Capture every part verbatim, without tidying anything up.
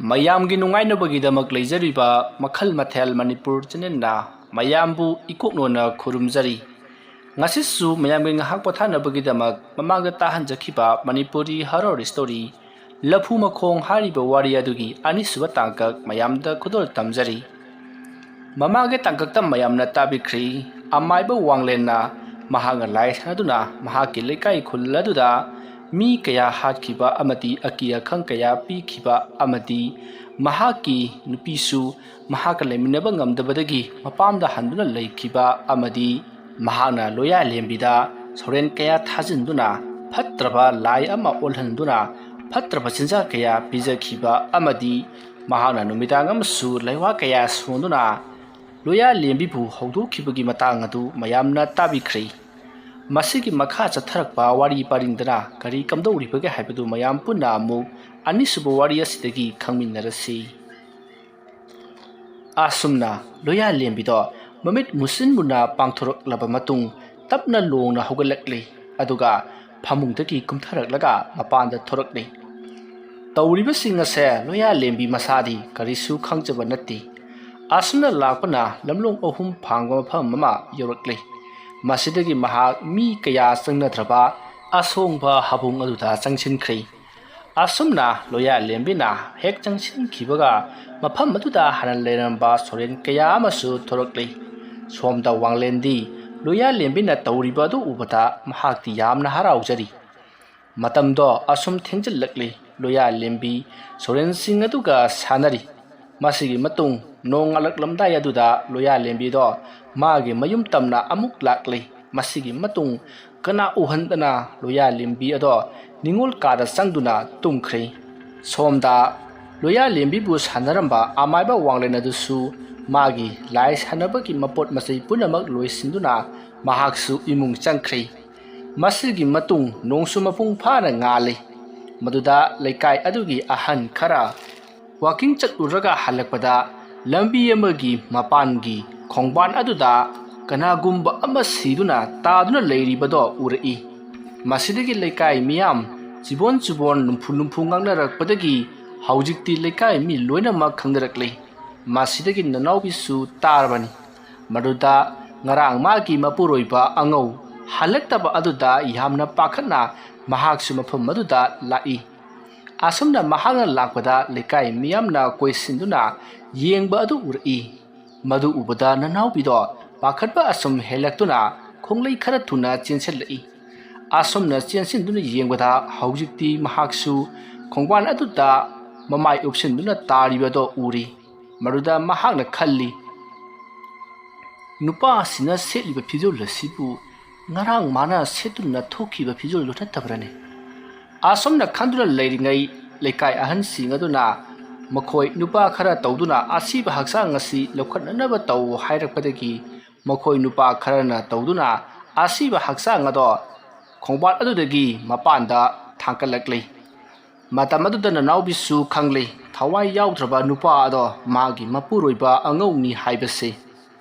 ꯃꯌꯥꯝꯒꯤ ꯅꯨꯡꯉꯥꯏꯅꯕꯒꯤꯗꯃꯛ ꯂꯩꯖꯔꯤꯕ ꯃꯈꯜ ꯃꯊꯦꯜ ꯃꯅꯤꯄꯨꯔ ꯆꯦꯅꯦꯜꯅ ꯃꯌꯥꯝꯕꯨ ꯏꯀꯣꯛꯅꯣꯅ ꯈꯨꯔꯨꯝꯖꯔꯤ꯫ ꯉꯁꯤꯁꯨ ꯃꯌꯥꯝꯒꯤ ꯉꯥꯏꯍꯥꯛ ꯄꯣꯊꯥꯅꯕꯒꯤꯗꯃꯛ ꯃꯃꯥꯡꯗ ꯇꯥꯍꯟꯖꯈꯤꯕ ꯃꯅꯤꯄꯨꯔꯤ ꯍꯔꯣꯔ ꯁ꯭ꯇꯣꯔꯤ ꯂꯐꯨ ꯃꯈꯣꯡ ꯍꯥꯏꯔꯤꯕ ꯋꯥꯔꯤ ꯑꯗꯨꯒꯤ ꯑꯅꯤꯁꯨꯕ ꯇꯥꯡꯀꯛ ꯃꯌꯥꯝꯗ ꯈꯨꯗꯣꯜ ꯇꯝꯖꯔꯤ꯫ ꯃꯃꯥꯡꯒꯤ ꯇꯥꯡꯀꯛꯇ ꯃꯌꯥꯝꯅ ꯇꯥꯕꯤꯈ꯭ꯔꯤ, ꯑꯃꯥꯏꯕ ꯋꯥꯡꯂꯦꯟꯅ ꯃꯍꯥꯛꯅ ꯂꯥꯏ ꯁꯥꯟꯅꯗꯨꯅ ꯃꯍꯥꯛꯀꯤ ꯂꯩꯀꯥꯏ ꯈꯨꯜ ꯑꯗꯨꯗ ꯃꯤ ꯀꯌꯥ ꯍꯥꯠꯈꯤꯕ ꯑꯃꯗꯤ ꯑꯀꯤ ꯑꯈꯪ ꯀꯌꯥ ꯄꯤꯈꯤꯕ ꯑꯃꯗꯤ ꯃꯍꯥꯛꯀꯤ ꯅꯨꯄꯤꯁꯨ ꯃꯍꯥꯛꯀ ꯂꯩꯃꯤꯟꯅꯕ ꯉꯝꯗꯕꯗꯒꯤ ꯃꯄꯥꯝꯗ ꯍꯟꯗꯨꯅ ꯂꯩꯈꯤꯕ ꯑꯃꯗꯤ ꯃꯍꯥꯛꯅ ꯂꯣꯌꯥꯂꯦꯝꯕꯤꯗ ꯁꯣꯔꯦꯟ ꯀꯌꯥ ꯊꯥꯖꯤꯟꯗꯨꯅ ꯐꯠꯇ꯭ꯔꯕ ꯂꯥꯏ ꯑꯃ ꯑꯣꯜꯍꯟꯗꯨꯅ ꯐꯠꯇ꯭ꯔꯕ ꯆꯤꯟꯖꯥꯛ ꯀꯌꯥ ꯄꯤꯖꯈꯤꯕ ꯑꯃꯗꯤ ꯃꯍꯥꯛꯅ ꯅꯨꯃꯤꯗꯥꯡ ꯑꯃꯁꯨ ꯂꯩꯋꯥ ꯀꯌꯥ ꯁꯣꯟꯗꯨꯅ ꯂꯣꯌꯥꯂꯦꯝꯕꯤꯕꯨ ꯍꯧꯗꯣꯛꯈꯤꯕꯒꯤ ꯃꯇꯥꯡ ꯑꯗꯨ ꯃꯌꯥꯝꯅ ꯇꯥꯕꯤꯈ꯭ꯔꯦ꯫ ꯃꯁꯤꯒꯤ ꯃꯈꯥ ꯆꯠꯊꯔꯛꯄ ꯋꯥꯔꯤ ꯄꯔꯤꯡꯗꯅ ꯀꯔꯤ ꯀꯝꯗꯧꯔꯤꯕꯒꯦ ꯍꯥꯏꯕꯗꯨ ꯃꯌꯥꯝ ꯄꯨꯟꯅ ꯑꯃꯨꯛ ꯑꯅꯤꯁꯨꯕ ꯋꯥꯔꯤ ꯑꯁꯤꯗꯒꯤ ꯈꯪꯃꯤꯟꯅꯔꯁꯤ꯫ ꯑꯁꯨꯝꯅ ꯂꯣꯌꯥꯂꯦꯝꯕꯤꯗꯣ ꯃꯃꯤꯠ ꯃꯨꯁꯤꯟ ꯃꯨꯅ ꯄꯥꯡꯊꯣꯔꯛꯂꯕ ꯃꯇꯨꯡ ꯇꯞꯅ ꯂꯣꯡꯅ ꯍꯧꯒꯠꯂꯛꯂꯤ꯫ ꯑꯗꯨꯒ ꯐꯃꯨꯡꯗꯒꯤ ꯀꯨꯝꯊꯔꯛꯂꯒ ꯃꯄꯥꯟꯗ ꯊꯣꯔꯛꯂꯤ꯫ ꯇꯧꯔꯤꯕꯁꯤꯡ ꯑꯁꯦ ꯂꯣꯌꯥꯂꯦꯝꯕꯤ ꯃꯁꯥꯗꯤ ꯀꯔꯤꯁꯨ ꯈꯪꯖꯕ ꯅꯠꯇꯦ꯫ ꯑꯁꯨꯝꯅ ꯂꯥꯛꯄꯅ ꯂꯝꯂꯣꯡ ꯑꯍꯨꯝ ꯐꯥꯡꯕ ꯃꯐꯝ ꯑꯃ ꯌꯧꯔꯛꯂꯤ꯫ ꯃꯁꯤꯗꯒꯤ ꯃꯍꯥꯛ ꯃꯤ ꯀꯌꯥ ꯆꯪꯅꯗ꯭ꯔꯕ ꯑꯁꯣꯡꯕ ꯍꯥꯕꯨꯡ ꯑꯗꯨꯗ ꯆꯪꯁꯤꯟꯈ꯭ꯔꯦ꯫ ꯑꯁꯨꯝꯅ ꯂꯣꯌꯥꯂꯦꯝꯕꯤꯅ ꯍꯦꯛ ꯆꯪꯁꯤꯟꯈꯤꯕꯒ ꯃꯐꯝ ꯑꯗꯨꯗ ꯍꯥꯟꯅ ꯂꯩꯔꯝꯕ ꯁꯣꯔꯦꯟ ꯀꯌꯥ ꯑꯃꯁꯨ ꯊꯣꯔꯛꯂꯤ꯫ ꯁꯣꯝꯗ ꯋꯥꯡꯂꯦꯟꯗꯤ ꯂꯣꯌꯥꯂꯦꯝꯕꯤꯅ ꯇꯧꯔꯤꯕ ꯑꯗꯨ ꯎꯕꯗ ꯃꯍꯥꯛꯇꯤ ꯌꯥꯝꯅ ꯍꯔꯥꯎꯖꯔꯤ꯫ ꯃꯇꯝꯗꯣ ꯑꯁꯨꯝ ꯊꯦꯡꯖꯤꯜꯂꯛꯂꯤ꯫ ꯂꯣꯌꯥꯂꯦꯝꯕꯤ ꯁꯣꯔꯦꯟꯁꯤꯡ ꯑꯗꯨꯒ ꯁꯥꯟꯅꯔꯤ꯫ ꯃꯁꯤꯒꯤ ꯃꯇꯨꯡ ꯅꯣꯡꯉꯥꯜꯂꯛꯂꯝꯗꯥꯏ ꯑꯗꯨꯗ ꯂꯣꯌꯥꯂꯦꯝꯕꯤꯗꯣ ꯃꯥꯒꯤ ꯃꯌꯨꯝ ꯇꯝꯅ ꯑꯃꯨꯛ ꯂꯥꯛꯂꯤ꯫ ꯃꯁꯤꯒꯤ ꯃꯇꯨꯡ ꯀꯅꯥ ꯎꯍꯟꯗꯅ ꯂꯣꯌꯥꯂꯦꯝꯕꯤ ꯑꯗꯣ ꯅꯤꯉꯣꯜ ꯀꯥꯗ ꯆꯪꯗꯨꯅ ꯇꯨꯝꯈ꯭ꯔꯦ꯫ ꯁꯣꯝꯗ ꯂꯣꯌꯥꯂꯦꯝꯕꯤꯕꯨ ꯁꯥꯟꯅꯔꯝꯕ ꯑꯃꯥꯏꯕ ꯋꯥꯡꯂꯦꯟ ꯑꯗꯨꯁꯨ ꯃꯥꯒꯤ ꯂꯥꯏ ꯁꯥꯟꯅꯕꯒꯤ ꯃꯄꯣꯠ ꯃꯆꯩ ꯄꯨꯝꯅꯃꯛ ꯂꯣꯏꯁꯤꯟꯗꯨꯅ ꯃꯍꯥꯛꯁꯨ ꯏꯃꯨꯡ ꯆꯪꯈ꯭ꯔꯦ꯫ ꯃꯁꯤꯒꯤ ꯃꯇꯨꯡ ꯅꯣꯡꯁꯨ ꯃꯄꯨꯡ ꯐꯥꯅ ꯉꯥꯜꯂꯤ꯫ ꯃꯗꯨꯗ ꯂꯩꯀꯥꯏ ꯑꯗꯨꯒꯤ ꯑꯍꯟ ꯈꯔ ꯋꯥꯀꯤꯡ ꯆꯠꯂꯨꯔꯒ ꯍꯜꯂꯛꯄꯗ ꯂꯝꯕꯤ ꯑꯃꯒꯤ ꯃꯄꯥꯟꯒꯤ ꯈꯣꯡꯕꯥꯟ ꯑꯗꯨꯗ ꯀꯅꯥꯒꯨꯝꯕ ꯑꯃ ꯁꯤꯗꯨꯅ ꯇꯥꯗꯨꯅ ꯂꯩꯔꯤꯕꯗꯣ ꯎꯔꯛꯏ꯫ ꯃꯁꯤꯗꯒꯤ ꯂꯩꯀꯥꯏ ꯃꯤꯌꯥꯝ ꯆꯤꯕꯣꯟ ꯆꯤꯕꯣꯟ ꯂꯨꯝꯐꯨ ꯂꯨꯝꯐꯨ ꯉꯥꯡꯅꯔꯛꯄꯗꯒꯤ ꯍꯧꯖꯤꯛꯇꯤ ꯂꯩꯀꯥꯏ ꯃꯤ ꯂꯣꯏꯅꯃꯛ ꯈꯪꯅꯔꯛꯂꯦ꯫ ꯃꯁꯤꯗꯒꯤ ꯅꯅꯥꯎꯕꯤꯁꯨ ꯇꯥꯔꯕꯅꯤ꯫ ꯃꯗꯨꯗ ꯉꯔꯥꯡ ꯃꯥꯒꯤ ꯃꯄꯨꯔꯣꯏꯕ ꯑꯉꯧ ꯍꯜꯂꯛꯇꯕ ꯑꯗꯨꯗ ꯌꯥꯝꯅ ꯄꯥꯈꯠꯅ ꯃꯍꯥꯛꯁꯨ ꯃꯐꯝ ꯑꯗꯨꯗ ꯂꯥꯛꯏ꯫ ꯑꯁꯨꯝꯅ ꯃꯍꯥꯛꯅ ꯂꯥꯛꯄꯗ ꯂꯩꯀꯥꯏ ꯃꯤꯌꯥꯝꯅ ꯀꯣꯏꯁꯤꯟꯗꯨꯅ ꯌꯦꯡꯕ ꯑꯗꯨ ꯎꯔꯛꯏ꯫ ꯃꯗꯨ ꯎꯕꯗ ꯅꯅꯥꯎꯕꯤꯗꯣ ꯄꯥꯈꯠꯄ ꯑꯁꯨꯝ ꯍꯦꯜꯂꯛꯇꯨꯅ ꯈꯣꯡꯂꯩ ꯈꯔ ꯊꯨꯅ ꯆꯦꯟꯁꯤꯜꯂꯛꯏ꯫ ꯑꯁꯨꯝꯅ ꯆꯦꯟꯁꯤꯟꯗꯨꯅ ꯌꯦꯡꯕꯗ ꯍꯧꯖꯤꯛꯇꯤ ꯃꯍꯥꯛꯁꯨ ꯈꯣꯡꯕꯥꯟ ꯑꯗꯨꯗ ꯃꯃꯥꯏ ꯎꯞꯁꯤꯟꯗꯨꯅ ꯇꯥꯔꯤꯕꯗꯣ ꯎꯔꯤ꯫ ꯃꯗꯨꯗ ꯃꯍꯥꯛꯅ ꯈꯜꯂꯤ, "ꯅꯨꯄꯥꯁꯤꯅ ꯁꯦꯠꯂꯤꯕ ꯐꯤꯖꯣꯜ ꯑꯁꯤꯕꯨ ꯉꯔꯥꯡ ꯃꯥꯅ ꯁꯦꯠꯇꯨꯅ ꯊꯣꯛꯈꯤꯕ ꯐꯤꯖꯣꯜꯗꯨ ꯅꯠꯇꯕ꯭ꯔꯅꯦ?" ꯑꯁꯨꯝꯅ ꯈꯟꯗꯨꯅ ꯂꯩꯔꯤꯉꯩ ꯂꯩꯀꯥꯏ ꯑꯍꯟꯁꯤꯡ ꯑꯗꯨꯅ ꯃꯈꯣꯏ ꯅꯨꯄꯥ ꯈꯔ ꯇꯧꯗꯨꯅ ꯑꯁꯤꯕ ꯍꯛꯆꯥꯡ ꯑꯁꯤ ꯂꯧꯈꯠꯅꯅꯕ ꯇꯧ ꯍꯥꯏꯔꯛꯄꯗꯒꯤ ꯃꯈꯣꯏ ꯅꯨꯄꯥ ꯈꯔꯅ ꯇꯧꯗꯨꯅ ꯑꯁꯤꯕ ꯍꯛꯆꯥꯡ ꯑꯗꯣ ꯈꯣꯡꯕꯥꯟ ꯑꯗꯨꯗꯒꯤ ꯃꯄꯥꯟꯗ ꯊꯥꯡꯀꯠꯂꯛꯂꯤ꯫ ꯃꯇꯝ ꯑꯗꯨꯗ ꯅꯅꯥꯎꯕꯤꯁꯨ ꯈꯪꯂꯤ, ꯊꯋꯥꯏ ꯌꯥꯎꯗ꯭ꯔꯕ ꯅꯨꯄꯥ ꯑꯗꯣ ꯃꯥꯒꯤ ꯃꯄꯨꯔꯣꯏꯕ ꯑꯉꯧꯅꯤ ꯍꯥꯏꯕꯁꯤ꯫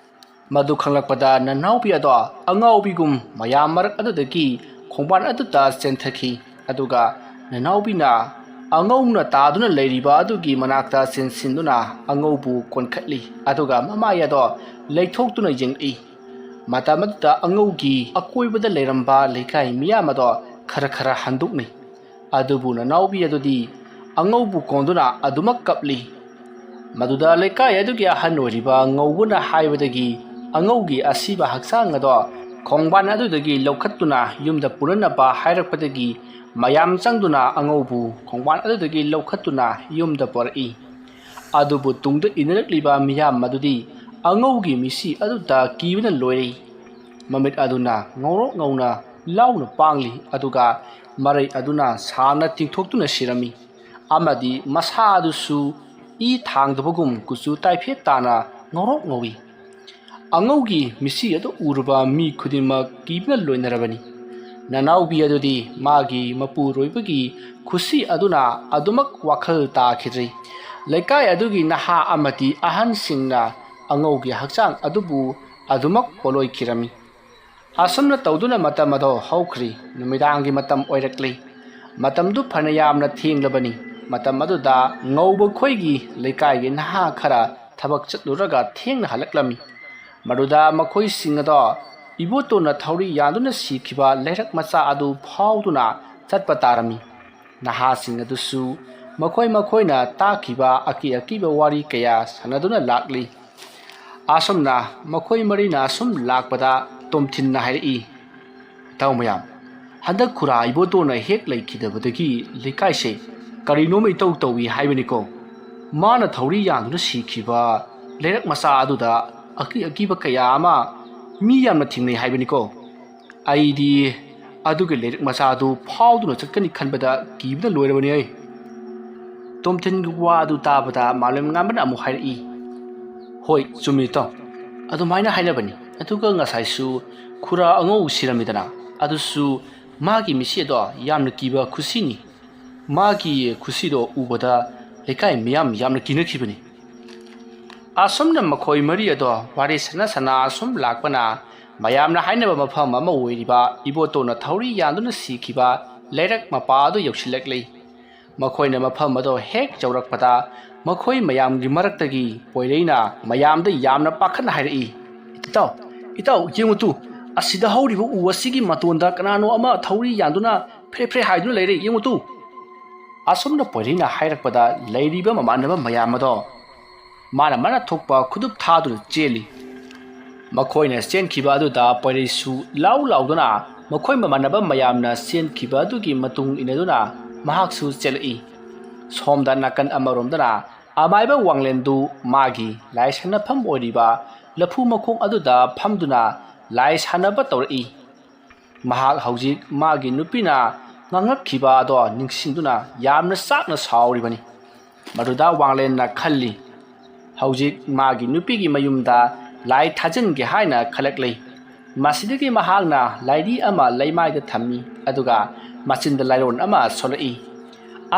ꯃꯗꯨ ꯈꯪꯂꯛꯄꯗ ꯅꯅꯥꯎꯕꯤ ꯑꯗꯣ ꯑꯉꯥꯎꯕꯤꯒꯨꯝ ꯃꯌꯥꯝ ꯃꯔꯛ ꯑꯗꯨꯗꯒꯤ ꯈꯣꯡꯕꯥꯟ ꯑꯗꯨꯗ ꯆꯦꯟꯊꯈꯤ꯫ ꯑꯗꯨꯒ ꯅꯅꯥꯎꯕꯤꯅ ꯑꯉꯧꯅ ꯇꯥꯗꯨꯅ ꯂꯩꯔꯤꯕ ꯑꯗꯨꯒꯤ ꯃꯅꯥꯛꯇ ꯆꯦꯟꯁꯤꯟꯗꯨꯅ ꯑꯉꯧꯕꯨ ꯀꯣꯟꯈꯠꯂꯤ꯫ ꯑꯗꯨꯒ ꯃꯃꯥꯏ ꯑꯗꯣ ꯂꯩꯊꯣꯛꯇꯨꯅ ꯌꯦꯡꯂꯛꯏ꯫ ꯃꯇꯝ ꯑꯗꯨꯗ ꯑꯉꯧꯒꯤ ꯑꯀꯣꯏꯕꯗ ꯂꯩꯔꯝꯕ ꯂꯩꯀꯥꯏ ꯃꯤꯌꯥꯝ ꯑꯗꯣ ꯈꯔ ꯈꯔ ꯍꯟꯗꯣꯛꯅꯩ꯫ ꯑꯗꯨꯕꯨ ꯅꯅꯥꯎꯕꯤ ꯑꯗꯨꯗꯤ ꯑꯉꯧꯕꯨ ꯀꯣꯟꯗꯨꯅ ꯑꯗꯨꯃꯛ ꯀꯞꯂꯤ꯫ ꯃꯗꯨꯗ ꯂꯩꯀꯥꯏ ꯑꯗꯨꯒꯤ ꯑꯍꯟ ꯑꯣꯏꯔꯤꯕ ꯉꯧꯕꯅ ꯍꯥꯏꯕꯗꯒꯤ ꯑꯉꯧꯒꯤ ꯑꯁꯤꯕ ꯍꯛꯆꯥꯡ ꯑꯗꯣ ꯈꯣꯡꯕꯥꯟ ꯑꯗꯨꯗꯒꯤ ꯂꯧꯈꯠꯇꯨꯅ ꯌꯨꯝꯗ ꯄꯨꯅꯅꯕ ꯍꯥꯏꯔꯛꯄꯗꯒꯤ ꯃꯌꯥꯝ ꯆꯪꯗꯨꯅ ꯑꯉꯧꯕꯨ ꯈꯣꯡꯕꯥꯟ ꯑꯗꯨꯗꯒꯤ ꯂꯧꯈꯠꯇꯨꯅ ꯌꯨꯝꯗ ꯄꯨꯔꯛꯏ꯫ ꯑꯗꯨꯕꯨ ꯇꯨꯡꯗ ꯏꯟꯅꯔꯛꯂꯤꯕ ꯃꯤꯌꯥꯝ ꯑꯗꯨꯗꯤ ꯑꯉꯧꯒꯤ ꯃꯤꯁꯤ ꯑꯗꯨꯗ ꯀꯤꯕꯅ ꯂꯣꯏꯔꯦ꯫ ꯃꯃꯤꯠ ꯑꯗꯨꯅ ꯉꯧꯔꯣꯛ ꯉꯧꯅ ꯂꯥꯎꯅ ꯄꯥꯡꯂꯤ, ꯑꯗꯨꯒ ꯃꯔꯩ ꯑꯗꯨꯅ ꯁꯥꯡꯅ ꯇꯤꯡꯊꯣꯛꯇꯨꯅ ꯁꯤꯔꯝꯃꯤ꯫ ꯑꯃꯗꯤ ꯃꯁꯥ ꯑꯗꯨꯁꯨ ꯏ ꯊꯥꯡꯗꯕꯒꯨꯝ ꯀꯨꯆꯨ ꯇꯥꯏꯐꯦꯠ ꯇꯥꯅ ꯉꯧꯔꯣꯛ ꯉꯧꯏ꯫ ꯑꯉꯧꯒꯤ ꯃꯤꯁꯤ ꯑꯗꯨ ꯎꯔꯨꯕ ꯃꯤ ꯈꯨꯗꯤꯡꯃꯛ ꯀꯤꯕꯅ ꯂꯣꯏꯅꯔꯕꯅꯤ꯫ ꯅꯅꯥꯎꯕꯤ ꯑꯗꯨꯗꯤ ꯃꯥꯒꯤ ꯃꯄꯨꯔꯣꯏꯕꯒꯤ ꯈꯨꯁꯤ ꯑꯗꯨꯅ ꯑꯗꯨꯃꯛ ꯋꯥꯈꯜ ꯇꯥꯈꯤꯗ꯭ꯔꯤ꯫ ꯂꯩꯀꯥꯏ ꯑꯗꯨꯒꯤ ꯅꯍꯥ ꯑꯃꯗꯤ ꯑꯍꯟꯁꯤꯡꯅ ꯑꯉꯧꯒꯤ ꯍꯛꯆꯥꯡ ꯑꯗꯨꯕꯨ ꯑꯗꯨꯃꯛ ꯄꯣꯂꯣꯏꯈꯤꯔꯝꯃꯤ꯫ ꯑꯁꯨꯝꯅ ꯇꯧꯗꯨꯅ ꯃꯇꯝ ꯑꯗꯣ ꯍꯧꯈ꯭ꯔꯤ꯫ ꯅꯨꯃꯤꯗꯥꯡꯒꯤ ꯃꯇꯝ ꯑꯣꯏꯔꯛꯂꯤ꯫ ꯃꯇꯝꯗꯨ ꯐꯅ ꯌꯥꯝꯅ ꯊꯦꯡꯂꯕꯅꯤ꯫ ꯃꯇꯝ ꯑꯗꯨꯗ ꯉꯧꯕ ꯈꯣꯏꯒꯤ ꯂꯩꯀꯥꯏꯒꯤ ꯅꯍꯥ ꯈꯔ ꯊꯕꯛ ꯆꯠꯂꯨꯔꯒ ꯊꯦꯡꯅ ꯍꯜꯂꯛꯂꯝꯃꯤ꯫ ꯃꯗꯨꯗ ꯃꯈꯣꯏꯁꯤꯡ ꯑꯗꯣ ꯏꯕꯣꯇꯣꯟꯅ ꯊꯧꯔꯤ ꯌꯥꯟꯗꯨꯅ ꯁꯤꯈꯤꯕ ꯂꯩꯔꯛ ꯃꯆꯥ ꯑꯗꯨ ꯐꯥꯎꯗꯨꯅ ꯆꯠꯄ ꯇꯥꯔꯝꯃꯤ꯫ ꯅꯍꯥꯁꯤꯡ ꯑꯗꯨꯁꯨ ꯃꯈꯣꯏ ꯃꯈꯣꯏꯅ ꯇꯥꯈꯤꯕ ꯑꯀꯤ ꯑꯀꯤꯕ ꯋꯥꯔꯤ ꯀꯌꯥ ꯁꯥꯟꯅꯗꯨꯅ ꯂꯥꯛꯂꯤ꯫ ꯑꯁꯨꯝꯅ ꯃꯈꯣꯏ ꯃꯔꯤꯅ ꯑꯁꯨꯝ ꯂꯥꯛꯄꯗ ꯇꯣꯝꯊꯤꯟꯅ ꯍꯥꯏꯔꯛꯏ, "ꯏꯇꯥꯎ ꯃꯌꯥꯝ, ꯍꯟꯗꯛ ꯈꯨꯔꯥ ꯏꯕꯣꯇꯣꯟꯅ ꯍꯦꯛ ꯂꯩꯈꯤꯗꯕꯗꯒꯤ ꯂꯩꯀꯥꯏꯁꯦ ꯀꯔꯤꯅꯣꯃ ꯏꯇꯧ ꯇꯧꯏ ꯍꯥꯏꯕꯅꯤꯀꯣ꯫ ꯃꯥꯅ ꯊꯧꯔꯤ ꯌꯥꯟꯗꯨꯅ ꯁꯤꯈꯤꯕ ꯂꯩꯔꯛ ꯃꯆꯥ ꯑꯗꯨꯗ ꯑꯀꯤ ꯑꯀꯤꯕ ꯀꯌꯥ ꯑꯃ ꯃꯤ ꯌꯥꯝꯅ ꯊꯦꯡꯅꯩ ꯍꯥꯏꯕꯅꯤꯀꯣ꯫ ꯑꯩꯗꯤ ꯑꯗꯨꯒꯤ ꯂꯩꯔꯛ ꯃꯆꯥ ꯑꯗꯨ ꯐꯥꯎꯗꯨꯅ ꯆꯠꯀꯅꯤ ꯈꯟꯕꯗ ꯀꯤꯕꯅ ꯂꯣꯏꯔꯕꯅꯤ ꯑꯩ꯫" ꯇꯣꯝꯊꯤꯟꯒꯤ ꯋꯥ ꯑꯗꯨ ꯇꯥꯕꯗ ꯃꯥꯂꯦꯝꯉꯥꯟꯕꯅ ꯑꯃꯨꯛ ꯍꯥꯏꯔꯛꯏ, "ꯍꯣꯏ, ꯆꯨꯝꯃꯤ ꯏꯇꯥꯎ, ꯑꯗꯨꯃꯥꯏꯅ ꯍꯥꯏꯅꯕꯅꯤ꯫ ꯑꯗꯨꯒ ꯉꯁꯥꯏꯁꯨ ꯈꯨꯔꯥ ꯑꯉꯧ ꯁꯤꯔꯝꯃꯤꯗꯅ, ꯑꯗꯨꯁꯨ ꯃꯥꯒꯤ ꯃꯤꯠꯁꯦ ꯑꯗꯣ ꯌꯥꯝꯅ ꯀꯤꯕ ꯈꯨꯁꯤꯅꯤ꯫ ꯃꯥꯒꯤ ꯈꯨꯁꯤꯗꯣ ꯎꯕꯗ ꯂꯩꯀꯥꯏ ꯃꯤꯌꯥꯝ ꯌꯥꯝꯅ ꯀꯤꯅꯈꯤꯕꯅꯤ꯫" ꯑꯁꯨꯝꯅ ꯃꯈꯣꯏ ꯃꯔꯤ ꯑꯗꯣ ꯋꯥꯔꯤ ꯁꯥꯟꯅ ꯁꯥꯟꯅ ꯑꯁꯨꯝ ꯂꯥꯛꯄꯅ ꯃꯌꯥꯝꯅ ꯍꯥꯏꯅꯕ ꯃꯐꯝ ꯑꯃ ꯑꯣꯏꯔꯤꯕ ꯏꯕꯣꯇꯣꯟꯅ ꯊꯧꯔꯤ ꯌꯥꯟꯗꯨꯅ ꯁꯤꯈꯤꯕ ꯂꯩꯔꯛ ꯃꯄꯥ ꯑꯗꯨ ꯌꯧꯁꯤꯜꯂꯛꯂꯤ꯫ ꯃꯈꯣꯏꯅ ꯃꯐꯝ ꯑꯗꯣ ꯍꯦꯛ ꯌꯧꯔꯛꯄꯗ ꯃꯈꯣꯏ ꯃꯌꯥꯝꯒꯤ ꯃꯔꯛꯇꯒꯤ ꯄꯣꯏꯔꯩꯅ ꯃꯌꯥꯝꯗ ꯌꯥꯝꯅ ꯄꯥꯈꯠꯅ ꯍꯥꯏꯔꯛꯏ, "ꯏꯇꯥꯎ, ꯏꯇꯥꯎ, ꯌꯦꯡꯉꯨ ꯇꯨ, ꯑꯁꯤꯗ ꯍꯧꯔꯤꯕ ꯎ ꯑꯁꯤꯒꯤ ꯃꯇꯣꯟꯗ ꯀꯅꯥꯅꯣ ꯑꯃ ꯊꯧꯔꯤ ꯌꯥꯟꯗꯨꯅ ꯐ꯭ꯔꯦ ꯐ꯭ꯔꯦ ꯍꯥꯏꯗꯨꯅ ꯂꯩꯔꯦ, ꯌꯦꯡꯉꯨ ꯇꯨ꯫" ꯑꯁꯨꯝꯅ ꯄꯣꯏꯔꯩꯅ ꯍꯥꯏꯔꯛꯄꯗ ꯂꯩꯔꯤꯕ ꯃꯃꯥꯟꯅꯕ ꯃꯌꯥꯝ ꯑꯗꯣ ꯃꯥꯅ ꯃꯥꯅ ꯊꯣꯛꯄ ꯈꯨꯗꯨꯞ ꯊꯥꯗꯨꯅ ꯆꯦꯜꯂꯤ꯫ ꯃꯈꯣꯏꯅ ꯆꯦꯟꯈꯤꯕ ꯑꯗꯨꯗ ꯄꯣꯏꯔꯩꯁꯨ ꯂꯥꯎ ꯂꯥꯎꯗꯨꯅ ꯃꯈꯣꯏ ꯃꯃꯥꯟꯅꯕ ꯃꯌꯥꯝꯅ ꯆꯦꯟꯈꯤꯕ ꯑꯗꯨꯒꯤ ꯃꯇꯨꯡ ꯏꯟꯅꯗꯨꯅ ꯃꯍꯥꯛꯁꯨ ꯆꯦꯜꯂꯛꯏ꯫ ꯁꯣꯝꯗ ꯅꯥꯀꯟ ꯑꯃꯔꯣꯝꯗꯅ ꯑꯃꯥꯏꯕ ꯋꯥꯡꯂꯦꯟꯗꯨ ꯃꯥꯒꯤ ꯂꯥꯏ ꯁꯥꯟꯅꯐꯝ ꯑꯣꯏꯔꯤꯕ ꯂꯐꯨ ꯃꯈꯣꯡ ꯑꯗꯨꯗ ꯐꯝꯗꯨꯅ ꯂꯥꯏ ꯁꯥꯟꯅꯕ ꯇꯧꯔꯛꯏ꯫ ꯃꯍꯥꯛ ꯍꯧꯖꯤꯛ ꯃꯥꯒꯤ ꯅꯨꯄꯤꯅ ꯉꯥꯡꯉꯛꯈꯤꯕ ꯑꯗꯣ ꯅꯤꯡꯁꯤꯡꯗꯨꯅ ꯌꯥꯝꯅ ꯆꯥꯛꯅ ꯁꯥꯎꯔꯤꯕꯅꯤ꯫ ꯃꯗꯨꯗ ꯋꯥꯡꯂꯦꯟꯅ ꯈꯜꯂꯤ, ꯍꯧꯖꯤꯛ ꯃꯥꯒꯤ ꯅꯨꯄꯤꯒꯤ ꯃꯌꯨꯝꯗ ꯂꯥꯏ ꯊꯥꯖꯤꯟꯒꯦ ꯍꯥꯏꯅ ꯈꯜꯂꯛꯂꯤ꯫ ꯃꯁꯤꯗꯒꯤ ꯃꯍꯥꯛꯅ ꯂꯥꯏꯙꯤ ꯑꯃ ꯂꯩꯃꯥꯏꯗ ꯊꯝꯃꯤ, ꯑꯗꯨꯒ ꯃꯆꯤꯟꯗ ꯂꯥꯏꯔꯣꯟ ꯑꯃ ꯁꯣꯜꯂꯛꯏ꯫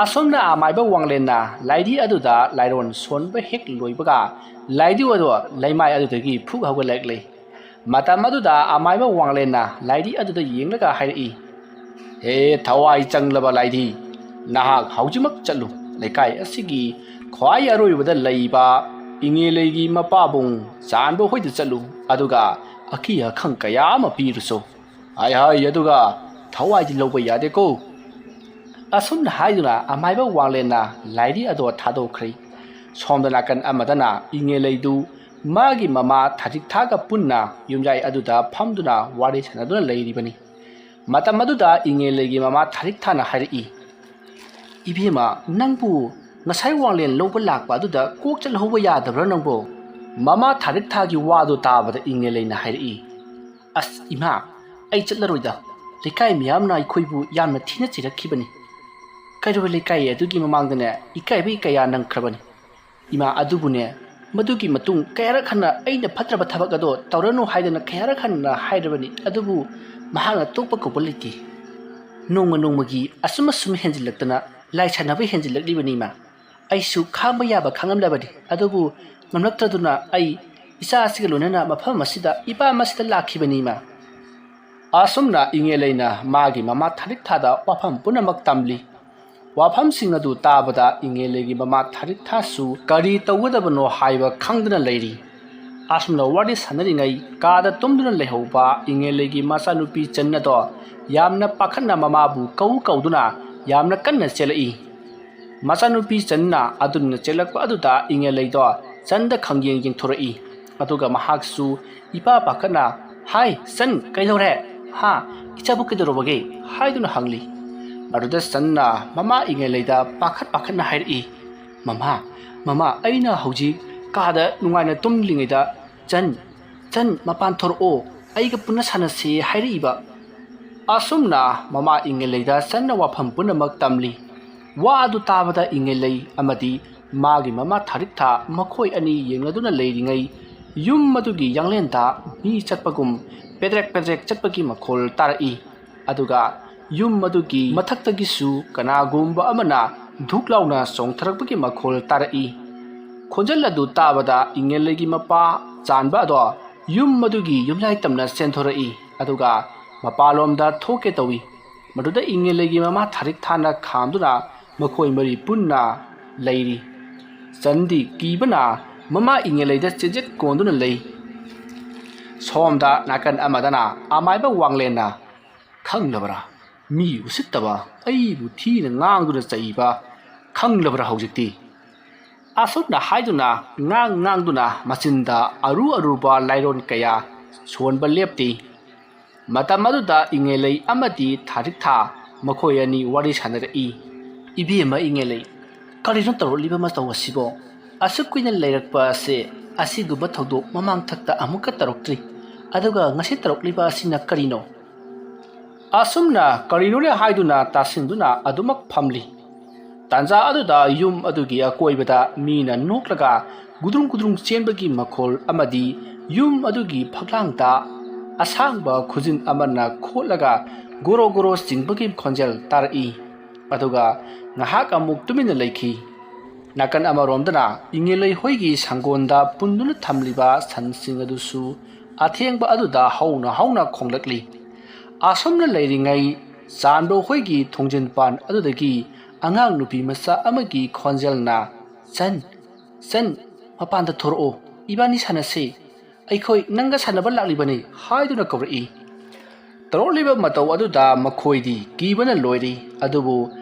ꯑꯁꯣꯝꯅ ꯑꯃꯥꯏꯕ ꯋꯥꯡꯂꯦꯟꯅ ꯂꯥꯏꯙꯤ ꯑꯗꯨꯗ ꯂꯥꯏꯔꯣꯟ ꯁꯣꯟꯕ ꯍꯦꯛ ꯂꯣꯏꯕꯒ ꯂꯥꯏꯙꯤ ꯑꯗꯨ ꯂꯩꯃꯥꯏ ꯑꯗꯨꯗꯒꯤ ꯐꯨꯛ ꯍꯧꯒꯠꯂꯛꯂꯤ꯫ ꯃꯇꯝ ꯑꯗꯨꯗ ꯑꯃꯥꯏꯕ ꯋꯥꯡꯂꯦꯟꯅ ꯂꯥꯏꯙꯤ ꯑꯗꯨꯗ ꯌꯦꯡꯂꯒ ꯍꯥꯏꯔꯛꯏ, "ꯍꯦ ꯊꯋꯥꯏ ꯆꯪꯂꯕ ꯂꯥꯏꯙꯤ, ꯅꯍꯥꯛ ꯍꯧꯖꯤꯛꯃꯛ ꯆꯠꯂꯨ꯫ ꯂꯩꯀꯥꯏ ꯑꯁꯤꯒꯤ ꯈ꯭ꯋꯥꯏ ꯑꯔꯣꯏꯕꯗ ꯂꯩꯕ ꯏꯉꯦꯂꯩꯒꯤ ꯃꯄꯥꯕꯨꯡ ꯆꯥꯟꯕ ꯍꯣꯏꯗ ꯆꯠꯂꯨ, ꯑꯗꯨꯒ ꯑꯀꯤ ꯑꯈꯪ ꯀꯌꯥ ꯑꯃ ꯄꯤꯔꯨꯁꯨ꯫ ꯍꯥꯏ ꯍꯥꯏ, ꯑꯗꯨꯒ ꯊꯋꯥꯏꯗꯤ ꯂꯧꯕ ꯌꯥꯗꯦꯀꯣ꯫ ꯑꯁꯨꯝꯅ ꯍꯥꯏꯗꯨꯅ ꯑꯃꯥꯏꯕ ꯋꯥꯡꯂꯦꯟꯅ ꯂꯥꯏꯔꯤ ꯑꯗꯣ ꯊꯥꯗꯣꯛꯈ꯭ꯔꯦ꯫ ꯁꯣꯝꯗ ꯅꯥꯀꯟ ꯑꯃꯗꯅ ꯏꯉꯦꯂꯩꯗꯨ ꯃꯥꯒꯤ ꯃꯃꯥ ꯊꯥꯔꯤꯛꯊꯥꯒ ꯄꯨꯟꯅ ꯌꯨꯝꯌꯥꯏ ꯑꯗꯨꯗ ꯐꯝꯗꯨꯅ ꯋꯥꯔꯤ ꯁꯥꯟꯅꯗꯨꯅ ꯂꯩꯔꯤꯕꯅꯤ꯫ ꯃꯇꯝ ꯑꯗꯨꯗ ꯏꯉꯦꯂꯩꯒꯤ ꯃꯃꯥ ꯊꯥꯔꯤꯛꯊꯥꯅ ꯍꯥꯏꯔꯛꯏ, "ꯏꯕꯦꯝꯃ, ꯅꯪꯕꯨ ꯉꯁꯥꯏ ꯋꯥꯡꯂꯦꯟ ꯂꯧꯕ ꯂꯥꯛꯄ ꯑꯗꯨꯗ ꯀꯣꯛ ꯆꯠꯍꯧꯕ ꯌꯥꯗꯕ꯭ꯔꯥ ꯅꯪꯕꯣ?" ꯃꯃꯥ ꯊꯥꯔꯤꯛꯊꯥꯒꯤ ꯋꯥꯗꯨ ꯇꯥꯕꯗ ꯏꯉꯦꯂꯩꯅ ꯍꯥꯏꯔꯛꯏ, "ꯑꯁ ꯏꯃꯥ, ꯑꯩ ꯆꯠꯂꯔꯣꯏꯗ꯫ ꯂꯩꯀꯥꯏ ꯃꯤꯌꯥꯝꯅ ꯑꯩꯈꯣꯏꯕꯨ ꯌꯥꯝꯅ ꯊꯤꯅ ꯆꯩꯔꯛꯈꯤꯕꯅꯤ꯫ ꯀꯩꯔꯣꯏ ꯂꯩꯀꯥꯏ ꯑꯗꯨꯒꯤ ꯃꯃꯥꯡꯗꯅꯦ ꯏꯀꯥꯏꯕꯒꯤ ꯀꯌꯥ ꯅꯪꯈ꯭ꯔꯕꯅꯤ꯫ ꯏꯃꯥ ꯑꯗꯨꯕꯨꯅꯦ, ꯃꯗꯨꯒꯤ ꯃꯇꯨꯡ ꯀꯌꯥꯔꯛ ꯍꯟꯅ ꯑꯩꯅ ꯐꯠꯇ꯭ꯔꯕ ꯊꯕꯛ ꯑꯗꯣ ꯇꯧꯔꯅꯨ ꯍꯥꯏꯗꯅ ꯀꯌꯥꯔꯛ ꯍꯟꯅ ꯍꯥꯏꯔꯕꯅꯤ, ꯑꯗꯨꯕꯨ ꯃꯍꯥꯛꯅ ꯇꯣꯛꯄ ꯀꯧꯕ ꯂꯩꯇꯦ꯫ ꯅꯣꯡꯃ ꯅꯣꯡꯃꯒꯤ ꯑꯁꯨꯝ ꯑꯁꯨꯝ ꯍꯦꯟꯖꯤꯜꯂꯛꯇꯅ ꯂꯥꯏ ꯁꯥꯟꯅꯕ ꯍꯦꯟꯖꯤꯜꯂꯛꯂꯤꯕꯅꯤ ꯏꯃꯥ꯫ ꯑꯩꯁꯨ ꯈꯥꯡꯕ ꯌꯥꯕ ꯈꯥꯡꯂꯝꯂꯕꯅꯤ, ꯑꯗꯨꯕꯨ ꯉꯝꯂꯛꯇꯗꯨꯅ ꯑꯩ ꯏꯆꯥ ꯑꯁꯤꯒ ꯂꯣꯏꯅꯅ ꯃꯐꯝ ꯑꯁꯤꯗ ꯏꯄꯥꯝ ꯑꯁꯤꯗ ꯂꯥꯛꯈꯤꯕꯅꯤ ꯏꯃꯥ꯫" ꯑꯁꯨꯝꯅ ꯏꯉꯦꯂꯩꯅ ꯃꯥꯒꯤ ꯃꯃꯥ ꯊꯥꯔꯤꯛꯊꯥꯗ ꯋꯥꯐꯝ ꯄꯨꯝꯅꯃꯛ ꯇꯝꯂꯤ꯫ ꯋꯥꯐꯝꯁꯤꯡ ꯑꯗꯨ ꯇꯥꯕꯗ ꯏꯉꯦꯂꯩꯒꯤ ꯃꯃꯥ ꯊꯥꯔꯤꯛꯊꯥꯁꯨ ꯀꯔꯤ ꯇꯧꯒꯗꯕꯅꯣ ꯍꯥꯏꯕ ꯈꯪꯗꯅ ꯂꯩꯔꯤ꯫ ꯑꯁꯨꯝꯅ ꯋꯥꯔꯤ ꯁꯥꯟꯅꯔꯤꯉꯩ ꯀꯥꯗ ꯇꯨꯝꯗꯨꯅ ꯂꯩꯍꯧꯕ ꯏꯉꯦꯂꯩꯒꯤ ꯃꯆꯥꯅꯨꯄꯤ ꯆꯟ ꯑꯗꯣ ꯌꯥꯝꯅ ꯄꯥꯈꯠꯅ ꯃꯃꯥꯕꯨ ꯀꯧ ꯀꯧꯗꯨꯅ ꯌꯥꯝꯅ ꯀꯟꯅ ꯆꯦꯜꯂꯛꯏ꯫ ꯃꯆꯥꯅꯨꯄꯤ ꯆꯟꯅ ꯑꯗꯨꯝꯅ ꯆꯦꯜꯂꯛꯄ ꯑꯗꯨꯗ ꯏꯉꯦꯂꯩꯗꯣ ꯆꯟꯗ ꯈꯪꯌꯦꯡ ꯌꯦꯡꯊꯣꯔꯛꯏ꯫ ꯑꯗꯨꯒ ꯃꯍꯥꯛꯁꯨ ꯏꯄꯥ ꯄꯥꯈꯠꯅ, "ꯍꯥꯏ ꯆꯟ, ꯀꯩꯗꯧꯔꯦ? ꯍꯥ? ꯏꯆꯥꯕꯨ ꯀꯩꯗꯧꯔꯕꯒꯦ?" ꯍꯥꯏꯗꯨꯅ ꯍꯪꯂꯤ꯫ ꯃꯗꯨꯗ ꯆꯟꯅ ꯃꯃꯥ ꯏꯉꯦꯂꯩꯗ ꯄꯥꯈꯠ ꯄꯥꯈꯠꯅ ꯍꯥꯏꯔꯛꯏ, "ꯃꯃꯥ, ꯃꯃꯥ, ꯑꯩꯅ ꯍꯧꯖꯤꯛ ꯀꯥꯗ ꯅꯨꯡꯉꯥꯏꯅ ꯇꯨꯝꯂꯤꯉꯩꯗ ꯆꯟ, ꯆꯟ, ꯃꯄꯥꯟ ꯊꯣꯔꯛꯑꯣ, ꯑꯩꯒ ꯄꯨꯟꯅ ꯁꯥꯟꯅꯁꯤ ꯍꯥꯏꯔꯛꯏꯕ꯫" ꯑꯁꯨꯝꯅ ꯃꯃꯥ ꯏꯉꯦꯂꯩꯗ ꯆꯟꯅ ꯋꯥꯐꯝ ꯄꯨꯝꯅꯃꯛ ꯇꯝꯂꯤ꯫ ꯋꯥ ꯑꯗꯨ ꯇꯥꯕꯗ ꯏꯉꯦꯂꯩ ꯑꯃꯗꯤ ꯃꯥꯒꯤ ꯃꯃꯥ ꯊꯥꯔꯤꯛꯊꯥ ꯃꯈꯣꯏ ꯑꯅꯤ ꯌꯦꯡꯅꯗꯨꯅ ꯂꯩꯔꯤꯉꯩ ꯌꯨꯝ ꯑꯗꯨꯒꯤ ꯌꯥꯡꯂꯦꯟꯗ ꯃꯤ ꯆꯠꯄꯒꯨꯝ ꯄꯦꯗ꯭ꯔꯦꯛ ꯄꯦꯗ꯭ꯔꯦꯛ ꯆꯠꯄꯒꯤ ꯃꯈꯣꯜ ꯇꯥꯔꯛꯏ꯫ ꯑꯗꯨꯒ ꯌꯨꯝ ꯑꯗꯨꯒꯤ ꯃꯊꯛꯇꯒꯤꯁꯨ ꯀꯅꯥꯒꯨꯝꯕ ꯑꯃꯅ ꯙꯨꯛ ꯂꯥꯎꯅ ꯆꯣꯡꯊꯔꯛꯄꯒꯤ ꯃꯈꯣꯜ ꯇꯥꯔꯛꯏ꯫ ꯈꯣꯟꯖꯦꯜ ꯑꯗꯨ ꯇꯥꯕꯗ ꯏꯉꯦꯂꯩꯒꯤ ꯃꯄꯥ ꯆꯥꯟꯕ ꯑꯗꯣ ꯌꯨꯝ ꯑꯗꯨꯒꯤ ꯌꯨꯝꯌꯥꯏ ꯇꯝꯅ ꯆꯦꯟꯊꯣꯔꯛꯏ꯫ ꯑꯗꯨꯒ ꯃꯄꯥꯟꯂꯣꯝꯗ ꯊꯣꯛꯀꯦ ꯇꯧꯏ꯫ ꯃꯗꯨꯗ ꯏꯉꯦꯂꯩꯒꯤ ꯃꯃꯥ ꯊꯥꯔꯤꯛꯊꯥꯅ ꯈꯥꯝꯗꯨꯅ ꯃꯈꯣꯏ ꯃꯔꯤ ꯄꯨꯟꯅ ꯂꯩꯔꯤ꯫ ꯆꯟꯗꯤ ꯀꯤꯕꯅ ꯃꯃꯥ ꯏꯉꯦꯂꯩꯗ ꯆꯦꯖꯦꯠ ꯀꯣꯟꯗꯨꯅ ꯂꯩ꯫ ꯁꯣꯝꯗ ꯅꯥꯀꯟ ꯑꯃꯗꯅ ꯑꯃꯥꯏꯕ ꯋꯥꯡꯂꯦꯟꯅ, "ꯈꯪꯂꯕ꯭ꯔꯥ? ꯃꯤ ꯎꯁꯤꯠꯇꯕ, ꯑꯩꯕꯨ ꯊꯤꯅ ꯉꯥꯡꯗꯨꯅ ꯆꯩꯕ ꯈꯪꯂꯕ꯭ꯔꯥ ꯍꯧꯖꯤꯛꯇꯤ?" ꯑꯁꯨꯝꯅ ꯍꯥꯏꯗꯨꯅ ꯉꯥꯡ ꯉꯥꯡꯗꯨꯅ ꯃꯆꯤꯟꯗ ꯑꯔꯨ ꯑꯔꯨꯕ ꯂꯥꯏꯔꯣꯟ ꯀꯌꯥ ꯁꯣꯟꯕ ꯂꯦꯞꯇꯦ꯫ ꯃꯇꯝ ꯑꯗꯨꯗ ꯏꯉꯦꯂꯩ ꯑꯃꯗꯤ ꯊꯥꯔꯤꯛꯊꯥ ꯃꯈꯣꯏ ꯑꯅꯤ ꯋꯥꯔꯤ ꯁꯥꯟꯅꯔꯛꯏ꯫ "ꯏꯕꯦꯝꯃ ꯏꯉꯦꯂꯩ, ꯀꯔꯤꯅꯣ ꯇꯧꯔꯛꯂꯤꯕ ꯃꯇꯧ ꯑꯁꯤꯕꯣ? ꯑꯁꯨꯛ ꯀꯨꯏꯅ ꯂꯩꯔꯛꯄ ꯑꯁꯦ ꯑꯁꯤꯒꯨꯝꯕ ꯊꯧꯗꯣꯛ ꯃꯃꯥꯡꯊꯛꯇ ꯑꯃꯨꯛꯀ ꯇꯧꯔꯛꯇ꯭ꯔꯤ꯫ ꯑꯗꯨꯒ ꯉꯁꯤ ꯇꯧꯔꯛꯂꯤꯕ ꯑꯁꯤꯅ ꯀꯔꯤꯅꯣ?" ꯑꯁꯨꯝꯅ ꯀꯔꯤꯅꯣꯅꯦ ꯍꯥꯏꯗꯨꯅ ꯇꯥꯁꯤꯟꯗꯨꯅ ꯑꯗꯨꯃꯛ ꯐꯝꯂꯤ꯫ ꯇꯥꯟꯖꯥ ꯑꯗꯨꯗ ꯌꯨꯝ ꯑꯗꯨꯒꯤ ꯑꯀꯣꯏꯕꯗ ꯃꯤꯅ ꯅꯣꯛꯂꯒ ꯒꯨꯗ꯭ꯔꯨꯡ ꯒꯨꯗ꯭ꯔꯨꯡ ꯆꯦꯟꯕꯒꯤ ꯃꯈꯣꯜ ꯑꯃꯗꯤ ꯌꯨꯝ ꯑꯗꯨꯒꯤ ꯐꯛꯂꯥꯡꯗ ꯑꯁꯥꯡꯕ ꯈꯨꯖꯤꯟ ꯑꯃꯅ ꯈꯣꯠꯂꯒ ꯒꯣꯔꯣ ꯒꯣꯔꯣ ꯆꯤꯡꯕꯒꯤ ꯈꯣꯟꯖꯦꯜ ꯇꯥꯔꯛꯏ꯫ ꯑꯗꯨꯒ ꯉꯥꯏꯍꯥꯛ ꯑꯃꯨꯛ ꯇꯨꯃꯤꯟꯅ ꯂꯩꯈꯤ꯫ ꯅꯥꯀꯟ ꯑꯃꯔꯣꯝꯗꯅ ꯏꯉꯦꯂꯩ ꯍꯣꯏꯒꯤ ꯁꯪꯒꯣꯟꯗ ꯄꯨꯟꯗꯨꯅ ꯊꯝꯂꯤꯕ ꯁꯟꯁꯤꯡ ꯑꯗꯨꯁꯨ ꯑꯊꯦꯡꯕ ꯑꯗꯨꯗ ꯍꯧꯅ ꯍꯧꯅ ꯈꯣꯡꯂꯛꯂꯤ꯫ ꯑꯁꯨꯝꯅ ꯂꯩꯔꯤꯉꯩ ꯆꯥꯟꯗꯣ ꯍꯣꯏꯒꯤ ꯊꯣꯡꯖꯤꯟꯄꯥꯟ ꯑꯗꯨꯗꯒꯤ ꯑꯉꯥꯡ ꯅꯨꯄꯤ ꯃꯆꯥ ꯑꯃꯒꯤ ꯈꯣꯟꯖꯦꯜꯅ, "ꯆꯟ, ꯆꯟ, ꯃꯄꯥꯟꯗ ꯊꯣꯔꯛꯑꯣ, ꯏꯕꯥꯅꯤ ꯁꯥꯟꯅꯁꯤ꯫ ꯑꯩꯈꯣꯏ ꯅꯪꯒ ꯁꯥꯟꯅꯕ ꯂꯥꯛꯂꯤꯕꯅꯤ" ꯍꯥꯏꯗꯨꯅ ꯀꯧꯔꯛꯏ꯫ ꯇꯧꯔꯛꯂꯤꯕ ꯃꯇꯧ ꯑꯗꯨꯗ ꯃꯈꯣꯏꯗꯤ ꯀꯤꯕꯅ ꯂꯣꯏꯔꯤ꯫ ꯑꯗꯨꯕꯨ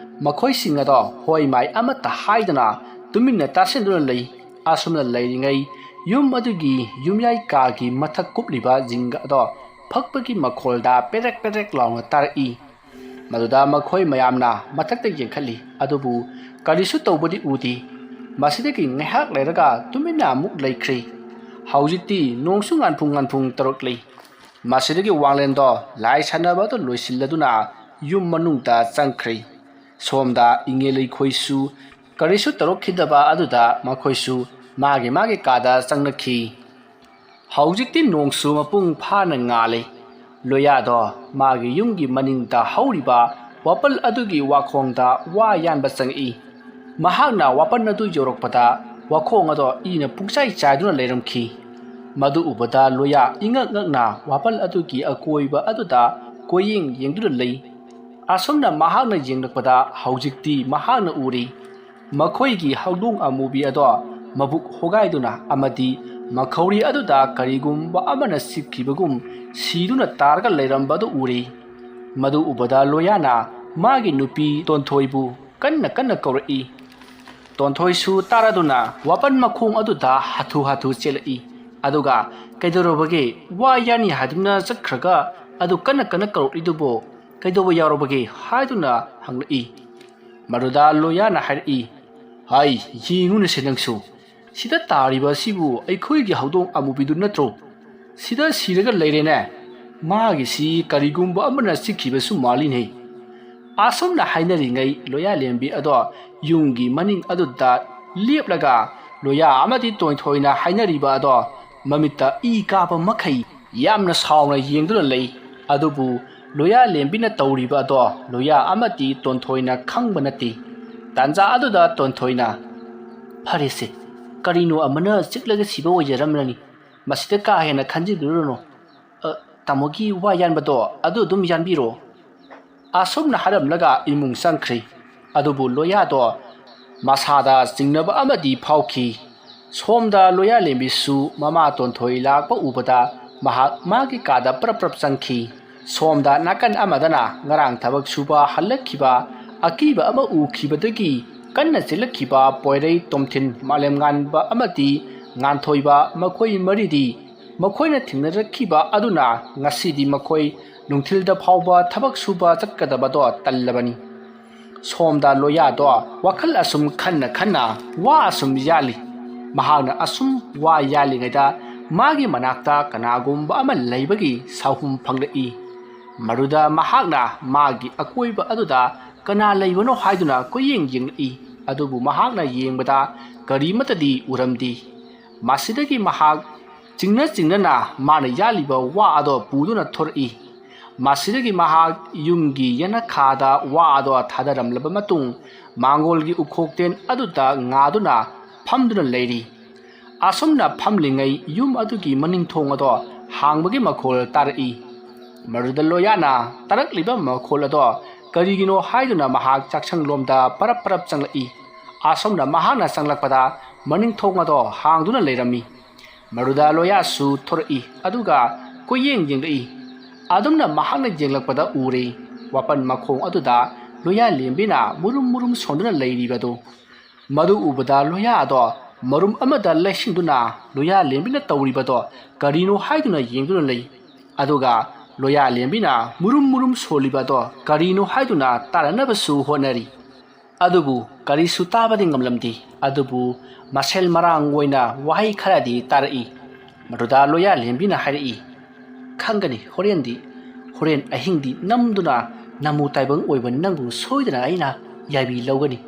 ꯃꯈꯣꯏꯁꯤꯡ ꯑꯗꯣ ꯍꯣꯏ ꯃꯥꯏ ꯑꯃꯠꯇ ꯍꯥꯏꯗꯅ ꯇꯨꯃꯤꯟꯅ ꯇꯥꯁꯤꯟꯗꯨꯅ ꯂꯩ꯫ ꯑꯁꯨꯝꯅ ꯂꯩꯔꯤꯉꯩ ꯌꯨꯝ ꯑꯗꯨꯒꯤ ꯌꯨꯝꯌꯥꯏ ꯀꯥꯒꯤ ꯃꯊꯛ ꯀꯨꯞꯂꯤꯕ ꯖꯤꯡꯒ ꯑꯗꯣ ꯐꯛꯄꯒꯤ ꯃꯈꯣꯜꯗ ꯄꯦꯗ꯭ꯔꯦꯛ ꯄꯦꯗ꯭ꯔꯦꯛ ꯂꯥꯎꯅ ꯇꯥꯔꯛꯏ꯫ ꯃꯗꯨꯗ ꯃꯈꯣꯏ ꯃꯌꯥꯝꯅ ꯃꯊꯛꯇ ꯌꯦꯡꯈꯠꯂꯤ, ꯑꯗꯨꯕꯨ ꯀꯔꯤꯁꯨ ꯇꯧꯕꯗꯤ ꯎꯗꯦ꯫ ꯃꯁꯤꯗꯒꯤ ꯉꯥꯏꯍꯥꯛ ꯂꯩꯔꯒ ꯇꯨꯃꯤꯟꯅ ꯑꯃꯨꯛ ꯂꯩꯈ꯭ꯔꯦ꯫ ꯍꯧꯖꯤꯛꯇꯤ ꯅꯣꯡꯁꯨ ꯉꯥꯟꯐꯨꯡ ꯉꯥꯟꯐꯨꯡ ꯇꯧꯔꯛꯂꯤ꯫ ꯃꯁꯤꯗꯒꯤ ꯋꯥꯡꯂꯦꯟꯗꯣ ꯂꯥꯏ ꯁꯥꯟꯅꯕ ꯑꯗꯨ ꯂꯣꯏꯁꯤꯜꯂꯗꯨꯅ ꯌꯨꯝ ꯃꯅꯨꯡꯗ ꯆꯪꯈ꯭ꯔꯦ꯫ ꯁꯣꯝꯗ ꯏꯉꯦꯂꯩꯈꯣꯏꯁꯨ ꯀꯔꯤꯁꯨ ꯇꯧꯔꯛꯈꯤꯗꯕ ꯑꯗꯨꯗ ꯃꯈꯣꯏꯁꯨ ꯃꯥꯒꯤ ꯃꯥꯒꯤ ꯀꯥꯗ ꯆꯪꯅꯈꯤ꯫ ꯍꯧꯖꯤꯛꯇꯤ ꯅꯣꯡꯁꯨ ꯃꯄꯨꯡ ꯐꯥꯅ ꯉꯥꯜꯂꯤ꯫ ꯂꯣꯌꯥꯗꯣ ꯃꯥꯒꯤ ꯌꯨꯝꯒꯤ ꯃꯅꯤꯡꯗ ꯍꯧꯔꯤꯕ ꯋꯥꯄꯜ ꯑꯗꯨꯒꯤ ꯋꯥꯈꯣꯡꯗ ꯋꯥ ꯌꯥꯟꯕ ꯆꯪꯉꯛꯏ꯫ ꯃꯍꯥꯛꯅ ꯋꯥꯄꯜ ꯑꯗꯨ ꯌꯧꯔꯛꯄꯗ ꯋꯥꯈꯣꯡ ꯑꯗꯣ ꯏꯅ ꯄꯨꯡꯆꯥꯏ ꯆꯥꯏꯗꯨꯅ ꯂꯩꯔꯝꯈꯤ꯫ ꯃꯗꯨ ꯎꯕꯗ ꯂꯣꯌꯥ ꯏꯉꯛ ꯉꯛꯅ ꯋꯥꯄꯜ ꯑꯗꯨꯒꯤ ꯑꯀꯣꯏꯕ ꯑꯗꯨꯗ ꯀꯣꯏꯌꯦꯡ ꯌꯦꯡꯗꯨꯅ ꯂꯩ꯫ ꯑꯁꯨꯝꯅ ꯃꯍꯥꯛꯅ ꯌꯦꯡꯂꯛꯄꯗ ꯍꯧꯖꯤꯛꯇꯤ ꯃꯍꯥꯛꯅ ꯎꯔꯤ꯫ ꯃꯈꯣꯏꯒꯤ ꯍꯧꯗꯣꯡ ꯑꯃꯨꯕꯤ ꯑꯗꯣ ꯃꯕꯨꯛ ꯍꯣꯒꯥꯏꯗꯨꯅ ꯑꯃꯗꯤ ꯃꯈꯧꯔꯤ ꯑꯗꯨꯗ ꯀꯔꯤꯒꯨꯝꯕ ꯑꯃꯅ ꯆꯤꯛꯈꯤꯕꯒꯨꯝ ꯁꯤꯗꯨꯅ ꯇꯥꯔꯒ ꯂꯩꯔꯝꯕꯗꯨ ꯎꯔꯤ꯫ ꯃꯗꯨ ꯎꯕꯗ ꯂꯣꯌꯥꯅ ꯃꯥꯒꯤ ꯅꯨꯄꯤ ꯇꯣꯟꯊꯣꯏꯕꯨ ꯀꯟꯅ ꯀꯟꯅ ꯀꯧꯔꯛꯏ꯫ ꯇꯣꯟꯊꯣꯏꯁꯨ ꯇꯥꯔꯗꯨꯅ ꯋꯥꯄꯟ ꯃꯈꯣꯡ ꯑꯗꯨꯗ ꯍꯥꯊꯨ ꯍꯥꯊꯨ ꯆꯦꯜꯂꯛꯏ꯫ ꯑꯗꯨꯒ "ꯀꯩꯗꯧꯔꯕꯒꯦ? ꯋꯥ ꯌꯥꯅꯤ ꯍꯥꯏꯗꯨꯅ ꯆꯠꯈ꯭ꯔꯒ ꯑꯗꯨ ꯀꯟꯅ ꯀꯟꯅ ꯀꯧꯔꯛꯂꯤꯗꯨꯕꯨ ꯀꯩꯗꯧꯕ ꯌꯥꯎꯔꯕꯒꯦ?" ꯍꯥꯏꯗꯨꯅ ꯍꯪꯂꯛꯏ꯫ ꯃꯗꯨꯗ ꯂꯣꯌꯥꯅ ꯍꯥꯏꯔꯛꯏ, "ꯍꯥꯏ, ꯌꯦꯡꯉꯨꯅꯁꯦ ꯅꯪꯁꯨ꯫ ꯁꯤꯗ ꯇꯥꯔꯤꯕ ꯑꯁꯤꯕꯨ ꯑꯩꯈꯣꯏꯒꯤ ꯍꯧꯗꯣꯡ ꯑꯃꯨꯕꯤꯗꯨ ꯅꯠꯇ꯭ꯔꯣ? ꯁꯤꯗ ꯁꯤꯔꯒ ꯂꯩꯔꯦꯅꯦ꯫ ꯃꯥꯒꯤꯁꯤ ꯀꯔꯤꯒꯨꯝꯕ ꯑꯃꯅ ꯆꯤꯛꯈꯤꯕꯁꯨ ꯃꯥꯜꯂꯤꯅꯦ꯫" ꯑꯁꯨꯝꯅ ꯍꯥꯏꯅꯔꯤꯉꯩ ꯂꯣꯌꯥ ꯂꯦꯝꯕꯤ ꯑꯗꯣ ꯌꯨꯝꯒꯤ ꯃꯅꯤꯡ ꯑꯗꯨꯗ ꯂꯦꯞꯂꯒ ꯂꯣꯌꯥ ꯑꯃꯗꯤ ꯇꯣꯟꯊꯣꯏꯅ ꯍꯥꯏꯅꯔꯤꯕ ꯑꯗꯣ ꯃꯃꯤꯠꯇ ꯏ ꯀꯥꯕ ꯃꯈꯩ ꯌꯥꯝꯅ ꯁꯥꯎꯅ ꯌꯦꯡꯗꯨꯅ ꯂꯩ꯫ ꯑꯗꯨꯕꯨ ꯂꯣꯌꯥ ꯂꯦꯝꯕꯤꯅ ꯇꯧꯔꯤꯕ ꯑꯗꯣ ꯂꯣꯌꯥ ꯑꯃꯗꯤ ꯇꯣꯟꯊꯣꯏꯅ ꯈꯪꯕ ꯅꯠꯇꯦ꯫ ꯇꯥꯟꯖꯥ ꯑꯗꯨꯗ ꯇꯣꯟꯊꯣꯏꯅ, "ꯐꯔꯦꯁꯦ, ꯀꯔꯤꯅꯣ ꯑꯃꯅ ꯆꯤꯛꯂꯒ ꯁꯤꯕ ꯑꯣꯏꯖꯔꯝꯂꯅꯤ꯫ ꯃꯁꯤꯗ ꯀꯥ ꯍꯦꯟꯅ ꯈꯟꯖꯤꯜꯂꯨꯔꯅꯨ꯫ ꯑ, ꯇꯥꯃꯣꯒꯤ ꯋꯥ ꯌꯥꯟꯕꯗꯣ ꯑꯗꯨ ꯑꯗꯨꯝ ꯌꯥꯟꯕꯤꯔꯣ꯫" ꯑꯁꯨꯝꯅ ꯍꯥꯏꯔꯝꯂꯒ ꯏꯃꯨꯡ ꯆꯪꯈ꯭ꯔꯤ꯫ ꯑꯗꯨꯕꯨ ꯂꯣꯌꯥꯗꯣ ꯃꯁꯥꯗ ꯆꯤꯡꯅꯕ ꯑꯃꯗꯤ ꯐꯥꯎꯈꯤ꯫ ꯁꯣꯝꯗ ꯂꯣꯌꯥ ꯂꯦꯝꯕꯤꯁꯨ ꯃꯃꯥ ꯇꯣꯟꯊꯣꯏ ꯂꯥꯛꯄ ꯎꯕꯗ ꯃꯍꯥꯛ ꯃꯥꯒꯤ ꯀꯥꯗ ꯄ꯭ꯔꯞ ꯄ꯭ꯔꯞ ꯆꯪꯈꯤ꯫ ꯁꯣꯝꯗ ꯅꯥꯀꯟ ꯑꯃꯗꯅ ꯉꯔꯥꯡ ꯊꯕꯛ ꯁꯨꯕ ꯍꯜꯂꯛꯈꯤꯕ, ꯑꯀꯤꯕ ꯑꯃ ꯎꯈꯤꯕꯗꯒꯤ ꯀꯟꯅ ꯆꯦꯜꯂꯛꯈꯤꯕ ꯄꯣꯏꯔꯩ, ꯇꯣꯝꯊꯤꯟ, ꯃꯥꯂꯦꯝꯉꯥꯟꯕ ꯑꯃꯗꯤ ꯉꯥꯟꯊꯣꯏꯕ, ꯃꯈꯣꯏ ꯃꯔꯤꯗꯤ ꯃꯈꯣꯏꯅ ꯊꯦꯡꯅꯔꯛꯈꯤꯕ ꯑꯗꯨꯅ ꯉꯁꯤꯗꯤ ꯃꯈꯣꯏ ꯅꯨꯡꯊꯤꯜꯗ ꯐꯥꯎꯕ ꯊꯕꯛ ꯁꯨꯕ ꯆꯠꯀꯗꯕꯗꯣ ꯇꯜꯂꯕꯅꯤ꯫ ꯁꯣꯝꯗ ꯂꯣꯌꯥꯗꯣ ꯋꯥꯈꯜ ꯑꯁꯨꯝ ꯈꯟꯅ ꯈꯟꯅ ꯋꯥ ꯑꯁꯨꯝ ꯌꯥꯜꯂꯤ꯫ ꯃꯍꯥꯛꯅ ꯑꯁꯨꯝ ꯋꯥ ꯌꯥꯜꯂꯤꯉꯩꯗ ꯃꯥꯒꯤ ꯃꯅꯥꯛꯇ ꯀꯅꯥꯒꯨꯝꯕ ꯑꯃ ꯂꯩꯕꯒꯤ ꯁꯥꯍꯨꯝ ꯐꯪꯂꯛꯏ꯫ ꯃꯗꯨꯗ ꯃꯍꯥꯛꯅ ꯃꯥꯒꯤ ꯑꯀꯣꯏꯕ ꯑꯗꯨꯗ ꯀꯅꯥ ꯂꯩꯕꯅꯣ ꯍꯥꯏꯗꯨꯅ ꯀꯣꯏꯌꯦꯡ ꯌꯦꯡꯂꯛꯏ꯫ ꯑꯗꯨꯕꯨ ꯃꯍꯥꯛꯅ ꯌꯦꯡꯕꯗ ꯀꯔꯤꯃꯠꯇꯗꯤ ꯎꯔꯝꯗꯦ꯫ ꯃꯁꯤꯗꯒꯤ ꯃꯍꯥꯛ ꯆꯤꯡꯅ ꯆꯤꯡꯅꯅ ꯃꯥꯅ ꯌꯥꯜꯂꯤꯕ ꯋꯥ ꯑꯗꯣ ꯄꯨꯗꯨꯅ ꯊꯣꯔꯛꯏ꯫ ꯃꯁꯤꯗꯒꯤ ꯃꯍꯥꯛ ꯌꯨꯝꯒꯤ ꯌꯦꯅꯈꯥꯗ ꯋꯥ ꯑꯗꯣ ꯊꯥꯗꯔꯝꯂꯕ ꯃꯇꯨꯡ ꯃꯥꯡꯒꯣꯜꯒꯤ ꯎꯈꯣꯛꯇꯦꯟ ꯑꯗꯨꯗ ꯉꯥꯗꯨꯅ ꯐꯝꯗꯨꯅ ꯂꯩꯔꯤ꯫ ꯑꯁꯨꯝꯅ ꯐꯝꯂꯤꯉꯩ ꯌꯨꯝ ꯑꯗꯨꯒꯤ ꯃꯅꯤꯡ ꯊꯣꯡ ꯑꯗꯣ ꯍꯥꯡꯕꯒꯤ ꯃꯈꯣꯜ ꯇꯥꯔꯛꯏ꯫ ꯃꯗꯨꯗ ꯂꯣꯌꯥꯅ ꯇꯥꯔꯛꯂꯤꯕ ꯃꯈꯣꯜ ꯑꯗꯣ ꯀꯔꯤꯒꯤꯅꯣ ꯍꯥꯏꯗꯨꯅ ꯃꯍꯥꯛ ꯆꯥꯛꯁꯪꯂꯣꯝꯗ ꯄꯔꯞ ꯄꯔꯞ ꯆꯪꯂꯛꯏ꯫ ꯑꯁꯨꯝꯅ ꯃꯍꯥꯛꯅ ꯆꯪꯂꯛꯄꯗ ꯃꯅꯤꯡ ꯊꯣꯡ ꯑꯗꯣ ꯍꯥꯡꯗꯨꯅ ꯂꯩꯔꯝꯃꯤ꯫ ꯃꯗꯨꯗ ꯂꯣꯌꯥꯁꯨ ꯊꯣꯔꯛꯏ, ꯑꯗꯨꯒ ꯀꯣꯏꯌꯦꯡ ꯌꯦꯡꯂꯛꯏ꯫ ꯑꯗꯨꯝꯅ ꯃꯍꯥꯛꯅ ꯌꯦꯡꯂꯛꯄꯗ ꯎꯔꯦ, ꯋꯥꯄꯟ ꯃꯈꯣꯡ ꯑꯗꯨꯗ ꯂꯣꯌꯥ ꯂꯦꯝꯕꯤꯅ ꯃꯨꯔꯨꯝ ꯃꯨꯔꯨꯝ ꯁꯣꯟꯗꯨꯅ ꯂꯩꯔꯤꯕꯗꯨ꯫ ꯃꯗꯨ ꯎꯕꯗ ꯂꯣꯌꯥ ꯑꯗꯣ ꯃꯔꯨꯝ ꯑꯃꯗ ꯂꯩꯁꯤꯟꯗꯨꯅ ꯂꯣꯌꯥ ꯂꯦꯝꯕꯤꯅ ꯇꯧꯔꯤꯕꯗꯣ ꯀꯔꯤꯅꯣ ꯍꯥꯏꯗꯨꯅ ꯌꯦꯡꯗꯨꯅ ꯂꯩ꯫ ꯑꯗꯨꯒ ꯂꯣꯌꯥ ꯂꯦꯝꯕꯤꯅ ꯃꯨꯔꯨꯝ ꯃꯨꯔꯨꯝ ꯁꯣꯜꯂꯤꯕ ꯑꯗꯣ ꯀꯔꯤꯅꯣ ꯍꯥꯏꯗꯨꯅ ꯇꯥꯔꯅꯕꯁꯨ ꯍꯣꯠꯅꯔꯤ꯫ ꯑꯗꯨꯕꯨ ꯀꯔꯤꯁꯨ ꯇꯥꯕꯗꯤ ꯉꯝꯂꯝꯗꯦ꯫ ꯑꯗꯨꯕꯨ ꯃꯁꯦꯜ ꯃꯔꯥꯡ ꯑꯣꯏꯅ ꯋꯥꯍꯩ ꯈꯔꯗꯤ ꯇꯥꯔꯛꯏ꯫ ꯃꯗꯨꯗ ꯂꯣꯌꯥ ꯂꯦꯝꯕꯤꯅ ꯍꯥꯏꯔꯛꯏ, "ꯈꯪꯒꯅꯤ ꯍꯣꯔꯦꯟꯗꯤ, ꯍꯣꯔꯦꯟ ꯑꯍꯤꯡꯗꯤ ꯅꯝꯗꯨꯅ ꯅꯃꯨ ꯇꯥꯏꯕꯪ ꯑꯣꯏꯕ ꯅꯪꯕꯨ ꯁꯣꯏꯗꯅ ꯑꯩꯅ ꯌꯥꯏꯕꯤ ꯂꯧꯒꯅꯤ"꯫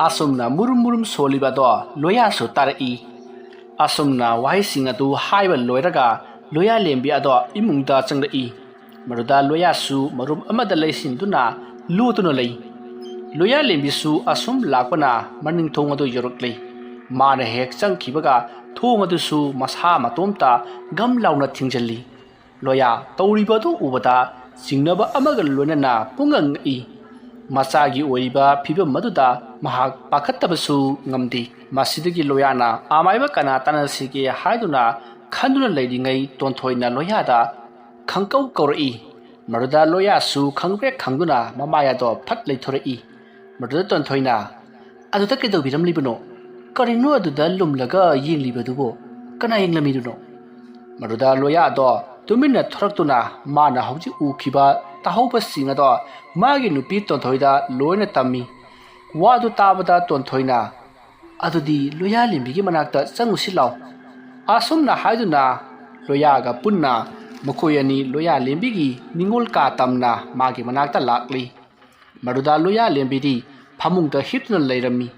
ꯑꯁꯨꯝꯅ ꯃꯨꯔꯨꯝ ꯃꯨꯔꯨꯝ ꯁꯣꯜꯂꯤꯕ ꯑꯗꯣ ꯂꯣꯌꯥꯁꯨ ꯇꯥꯔꯛꯏ꯫ ꯑꯁꯨꯝꯅ ꯋꯥꯍꯩꯁꯤꯡ ꯑꯗꯨ ꯍꯥꯏꯕ ꯂꯣꯏꯔꯒ ꯂꯣꯌꯥ ꯂꯦꯝꯕꯤ ꯑꯗꯣ ꯏꯃꯨꯡꯗ ꯆꯪꯂꯛꯏ꯫ ꯃꯗꯨꯗ ꯂꯣꯌꯥꯁꯨ ꯃꯔꯨꯝ ꯑꯃꯗ ꯂꯩꯁꯤꯟꯗꯨꯅ ꯂꯣꯠꯇꯨꯅ ꯂꯩ꯫ ꯂꯣꯌꯥ ꯂꯦꯝꯕꯤꯁꯨ ꯑꯁꯨꯝ ꯂꯥꯛꯄꯅ ꯃꯅꯤꯡ ꯊꯣꯡ ꯑꯗꯨ ꯌꯧꯔꯛꯂꯦ꯫ ꯃꯥꯅ ꯍꯦꯛ ꯆꯪꯈꯤꯕꯒ ꯊꯣꯡ ꯑꯗꯨꯁꯨ ꯃꯁꯥ ꯃꯇꯣꯝꯇ ꯒꯝ ꯂꯥꯎꯅ ꯊꯤꯡꯖꯤꯜꯂꯤ꯫ ꯂꯣꯌꯥ ꯇꯧꯔꯤꯕ ꯑꯗꯨ ꯎꯕꯗ ꯆꯤꯡꯅꯕ ꯑꯃꯒ ꯂꯣꯏꯅꯅ ꯄꯨꯡꯉꯛ ꯉꯛꯏ꯫ ꯃꯆꯥꯒꯤ ꯑꯣꯏꯔꯤꯕ ꯐꯤꯕꯝ ꯑꯗꯨꯗ ꯃꯍꯥꯛ ꯄꯥꯈꯠꯇꯕꯁꯨ ꯉꯝꯗꯦ꯫ ꯃꯁꯤꯗꯒꯤ ꯂꯣꯌꯥꯅ ꯑꯃꯥꯏꯕ ꯀꯅꯥ ꯇꯥꯟꯅꯁꯤꯒꯦ ꯍꯥꯏꯗꯨꯅ ꯈꯟꯗꯨꯅ ꯂꯩꯔꯤꯉꯩ ꯇꯣꯟꯊꯣꯏꯅ ꯂꯣꯌꯥꯗ ꯈꯪꯀꯧ ꯀꯧꯔꯛꯏ꯫ ꯃꯗꯨꯗ ꯂꯣꯌꯥꯁꯨ ꯈꯪꯄ꯭ꯔꯦꯛ ꯈꯪꯗꯨꯅ ꯃꯃꯥꯏ ꯑꯗꯣ ꯐꯠ ꯂꯩꯊꯣꯔꯛꯏ꯫ ꯃꯗꯨꯗ ꯇꯣꯟꯊꯣꯏꯅ, "ꯑꯗꯨꯗ ꯀꯩꯗꯧꯕꯤꯔꯝꯂꯤꯕꯅꯣ? ꯀꯔꯤꯅꯣ ꯑꯗꯨꯗ ꯂꯨꯝꯂꯒ ꯌꯦꯡꯂꯤꯕꯗꯨꯕꯣ? ꯀꯅꯥ ꯌꯦꯡꯂꯝꯃꯤꯕꯅꯣ?" ꯃꯗꯨꯗ ꯂꯣꯌꯥꯗꯣ ꯇꯨꯃꯤꯟꯅ ꯊꯣꯔꯛꯇꯨꯅ ꯃꯥꯅ ꯍꯧꯖꯤꯛ ꯎꯈꯤꯕ ꯇꯥꯍꯧꯕꯁꯤꯡ ꯑꯗꯣ ꯃꯥꯒꯤ ꯅꯨꯄꯤ ꯇꯣꯟꯊꯣꯏꯗ ꯂꯣꯏꯅ ꯇꯝꯃꯤ꯫ ꯋꯥꯗꯨ ꯇꯥꯕꯗ ꯇꯣꯟꯊꯣꯏꯅ, "ꯑꯗꯨꯗꯤ ꯂꯣꯌꯥ ꯂꯦꯝꯕꯤꯒꯤ ꯃꯅꯥꯛꯇ ꯆꯪꯉꯨꯁꯤ ꯂꯥꯎ"꯫ ꯑꯁꯨꯝꯅ ꯍꯥꯏꯗꯨꯅ ꯂꯣꯌꯥꯒ ꯄꯨꯟꯅ ꯃꯈꯣꯏ ꯑꯅꯤ ꯂꯣꯌꯥ ꯂꯦꯝꯕꯤꯒꯤ ꯅꯤꯡꯉꯣꯜ ꯀꯥ ꯇꯝꯅ ꯃꯥꯒꯤ ꯃꯅꯥꯛꯇ ꯂꯥꯛꯂꯤ꯫ ꯃꯗꯨꯗ ꯂꯣꯌꯥ ꯂꯦꯝꯕꯤꯗꯤ ꯐꯃꯨꯡꯗ ꯍꯤꯞꯇꯨꯅ ꯂꯩꯔꯝꯃꯤ꯫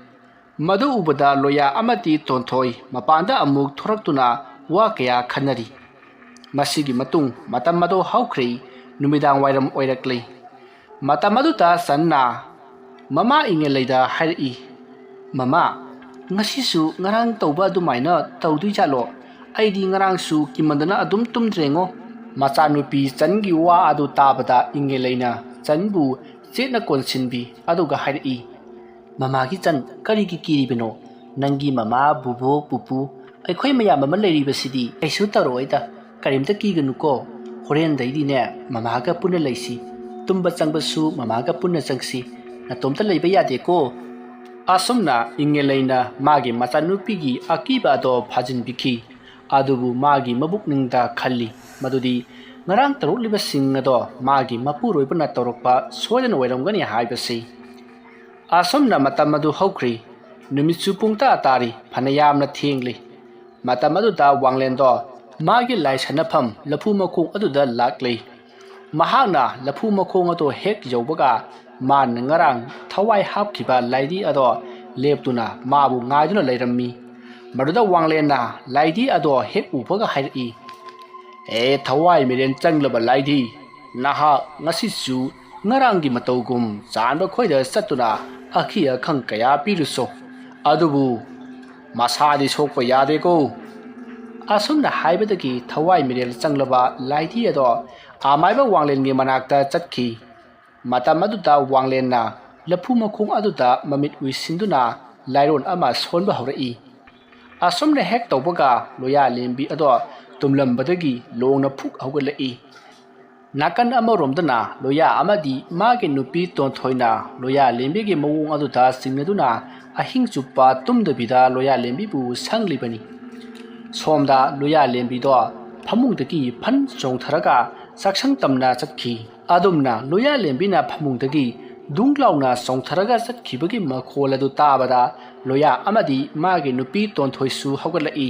ꯃꯗꯨ ꯎꯕꯗ ꯂꯣꯌꯥ ꯑꯃꯗꯤ ꯇꯣꯟꯊꯣꯏ ꯃꯄꯥꯟꯗ ꯑꯃꯨꯛ ꯊꯣꯔꯛꯇꯨꯅ ꯋꯥ ꯀꯌꯥ ꯈꯟꯅꯔꯤ꯫ ꯃꯁꯤꯒꯤ ꯃꯇꯨꯡ ꯃꯇꯝ ꯑꯗꯨ ꯍꯧꯈ꯭ꯔꯦ꯫ ꯅꯨꯃꯤꯗꯥꯡ ꯋꯥꯏꯔꯝ ꯑꯣꯏꯔꯛꯂꯦ꯫ ꯃꯇꯝ ꯑꯗꯨꯗ ꯆꯟꯅ ꯃꯃꯥ ꯏꯪꯉꯦꯂꯩꯗ ꯍꯥꯏꯔꯛꯏ, "ꯃꯃꯥ, ꯉꯁꯤꯁꯨ ꯉꯔꯥꯡ ꯇꯧꯕ ꯑꯗꯨꯃꯥꯏꯅ ꯇꯧꯗꯣꯏ ꯖꯥꯠꯂꯣ? ꯑꯩꯗꯤ ꯉꯔꯥꯡꯁꯨ ꯀꯤꯃꯟꯗꯅ ꯑꯗꯨꯝ ꯇꯨꯝꯗ꯭ꯔꯦꯉꯣ"꯫ ꯃꯆꯥꯅꯨꯄꯤ ꯆꯟꯒꯤ ꯋꯥ ꯑꯗꯨ ꯇꯥꯕꯗ ꯏꯪꯉꯦꯂꯩꯅ ꯆꯟꯕꯨ ꯆꯦꯠꯅ ꯀꯣꯟꯁꯤꯟꯕꯤ꯫ ꯑꯗꯨꯒ ꯍꯥꯏꯔꯛꯏ, "ꯃꯃꯥꯒꯤ ꯆꯟ, ꯀꯔꯤꯒꯤ ꯀꯤꯔꯤꯕꯅꯣ? ꯅꯪꯒꯤ ꯃꯃꯥ, ꯕꯨꯕꯣꯛ, ꯄꯨꯄꯨ, ꯑꯩꯈꯣꯏ ꯃꯌꯥꯝ ꯑꯃ ꯂꯩꯔꯤꯕꯁꯤꯗꯤ꯫ ꯀꯩꯁꯨ ꯇꯧꯔꯛꯑꯣꯏꯗ, ꯀꯔꯤꯝꯇ ꯀꯤꯒꯅꯨꯀꯣ꯫ ꯍꯣꯔꯦꯟꯗꯩꯗꯤꯅꯦ, ꯃꯃꯥꯒ ꯄꯨꯟꯅ ꯂꯩꯁꯤ꯫ ꯇꯨꯝꯕ ꯆꯪꯕꯁꯨ ꯃꯃꯥꯒ ꯄꯨꯟꯅ ꯆꯪꯁꯤ꯫ ꯅꯇꯣꯝꯇ ꯂꯩꯕ ꯌꯥꯗꯦꯀꯣ"꯫ ꯑꯁꯨꯝꯅ ꯏꯪꯉꯦ ꯂꯩꯅ ꯃꯥꯒꯤ ꯃꯆꯥꯅꯨꯄꯤꯒꯤ ꯑꯀꯤꯕ ꯑꯗꯣ ꯐꯥꯖꯤꯟꯕꯤꯈꯤ꯫ ꯑꯗꯨꯕꯨ ꯃꯥꯒꯤ ꯃꯕꯨꯛꯅꯤꯡꯗ ꯈꯜꯂꯤ ꯃꯗꯨꯗꯤ ꯉꯔꯥꯡ ꯇꯧꯔꯛꯂꯤꯕꯁꯤꯡ ꯑꯗꯣ ꯃꯥꯒꯤ ꯃꯄꯨꯔꯣꯏꯕꯅ ꯇꯧꯔꯛꯄ ꯁꯣꯏꯗꯅ ꯑꯣꯏꯔꯝꯒꯅꯤ ꯍꯥꯏꯕꯁꯤ꯫ ꯑꯁꯨꯝꯅ ꯃꯇꯝ ꯑꯗꯨ ꯍꯧꯈ꯭ꯔꯤ꯫ ꯅꯨꯃꯤꯠꯁꯨ ꯄꯨꯡ ꯇꯔꯥ ꯇꯥꯔꯤ, ꯐꯅ ꯌꯥꯝꯅ ꯊꯦꯡꯂꯤ꯫ ꯃꯇꯝ ꯑꯗꯨꯗ ꯋꯥꯡꯂꯦꯟꯗꯣ ꯃꯥꯒꯤ ꯂꯥꯏ ꯁꯥꯟꯅꯐꯝ ꯂꯐꯨ ꯃꯈꯣꯡ ꯑꯗꯨꯗ ꯂꯥꯛꯂꯤ꯫ ꯃꯍꯥꯛꯅ ꯂꯐꯨ ꯃꯈꯣꯡ ꯑꯗꯨ ꯍꯦꯛ ꯌꯧꯕꯒ, ꯃꯥꯅ ꯉꯔꯥꯡ ꯊꯋꯥꯏ ꯍꯥꯞꯈꯤꯕ ꯂꯥꯏꯙꯤ ꯑꯗꯣ ꯂꯦꯞꯇꯨꯅ ꯃꯥꯕꯨ ꯉꯥꯏꯗꯨꯅ ꯂꯩꯔꯝꯃꯤ꯫ ꯃꯗꯨꯗ ꯋꯥꯡꯂꯦꯟꯅ ꯂꯥꯏꯙꯤ ꯑꯗꯣ ꯍꯦꯛ ꯎꯕꯒ ꯍꯥꯏꯔꯛꯏ, "ꯑꯦ, ꯊꯋꯥꯏ ꯃꯤꯔꯦꯟ ꯆꯪꯂꯕ ꯂꯥꯏꯙꯤ, ꯅꯍꯥꯛ ꯉꯁꯤꯁꯨ ꯉꯔꯥꯡꯒꯤ ꯃꯇꯧꯒꯨꯝ ꯆꯥꯟꯕ ꯈꯣꯏꯗ ꯆꯠꯇꯨꯅ ꯑꯀꯤ ꯑꯈꯪ ꯀꯌꯥ ꯄꯤꯔꯨꯁꯣ꯫ ꯑꯗꯨꯕꯨ ꯃꯁꯥꯗꯤ ꯁꯣꯛꯄ ꯌꯥꯗꯦꯀꯣ"꯫ ꯑꯁꯨꯝꯅ ꯍꯥꯏꯕꯗꯒꯤ ꯊꯋꯥꯏ ꯃꯤꯔꯦꯜ ꯆꯪꯂꯕ ꯂꯥꯏꯙꯤ ꯑꯗꯣ ꯑꯃꯥꯏꯕ ꯋꯥꯡꯂꯦꯟꯒꯤ ꯃꯅꯥꯛꯇ ꯆꯠꯈꯤ꯫ ꯃꯇꯝ ꯑꯗꯨꯗ ꯋꯥꯡꯂꯦꯟꯅ ꯂꯐꯨ ꯃꯈꯣꯡ ꯑꯗꯨꯗ ꯃꯃꯤꯠ ꯎꯏꯁꯤꯟꯗꯨꯅ ꯂꯥꯏꯔꯣꯟ ꯑꯃ ꯁꯣꯟꯕ ꯍꯧꯔꯛꯏ꯫ ꯑꯁꯨꯝꯅ ꯍꯦꯛ ꯇꯧꯕꯒ ꯂꯣꯌꯥ ꯂꯦꯝꯕꯤ ꯑꯗꯣ ꯇꯨꯝꯂꯝꯕꯗꯒꯤ ꯂꯣꯡꯅ ꯐꯨꯛ ꯍꯧꯒꯠꯂꯛꯏ꯫ ꯅꯥꯀꯟ ꯑꯃꯔꯣꯝꯗꯅ ꯂꯣꯌꯥ ꯑꯃꯗꯤ ꯃꯥꯒꯤ ꯅꯨꯄꯤ ꯇꯣꯟꯊꯣꯏꯅ ꯂꯣꯌꯥ ꯂꯦꯝꯕꯤꯒꯤ ꯃꯑꯣꯡ ꯑꯗꯨꯗ ꯆꯤꯡꯅꯗꯨꯅ ꯑꯍꯤꯡ ꯆꯨꯞꯄ ꯇꯨꯝꯗꯕꯤꯗ ꯂꯣꯌꯥ ꯂꯦꯝꯕꯤꯕꯨ ꯁꯪꯂꯤꯕꯅꯤ꯫ ꯁꯣꯝꯗ ꯂꯣꯌꯥ ꯂꯦꯝꯕꯤꯗꯣ ꯐꯃꯨꯡꯗꯒꯤ ꯐꯟ ꯆꯣꯡꯊꯔꯒ ꯆꯥꯛꯁꯪ ꯇꯝꯅ ꯆꯠꯈꯤ꯫ ꯑꯗꯨꯝꯅ ꯂꯣꯌꯥ ꯂꯦꯝꯕꯤꯅ ꯐꯃꯨꯡꯗꯒꯤ ꯗꯨꯡ ꯂꯥꯎꯅ ꯆꯣꯡꯊꯔꯒ ꯆꯠꯈꯤꯕꯒꯤ ꯃꯈꯣꯜ ꯑꯗꯨ ꯇꯥꯕꯗ ꯂꯣꯌꯥ ꯑꯃꯗꯤ ꯃꯥꯒꯤ ꯅꯨꯄꯤ ꯇꯣꯟꯊꯣꯏꯁꯨ ꯍꯧꯒꯠꯂꯛꯏ꯫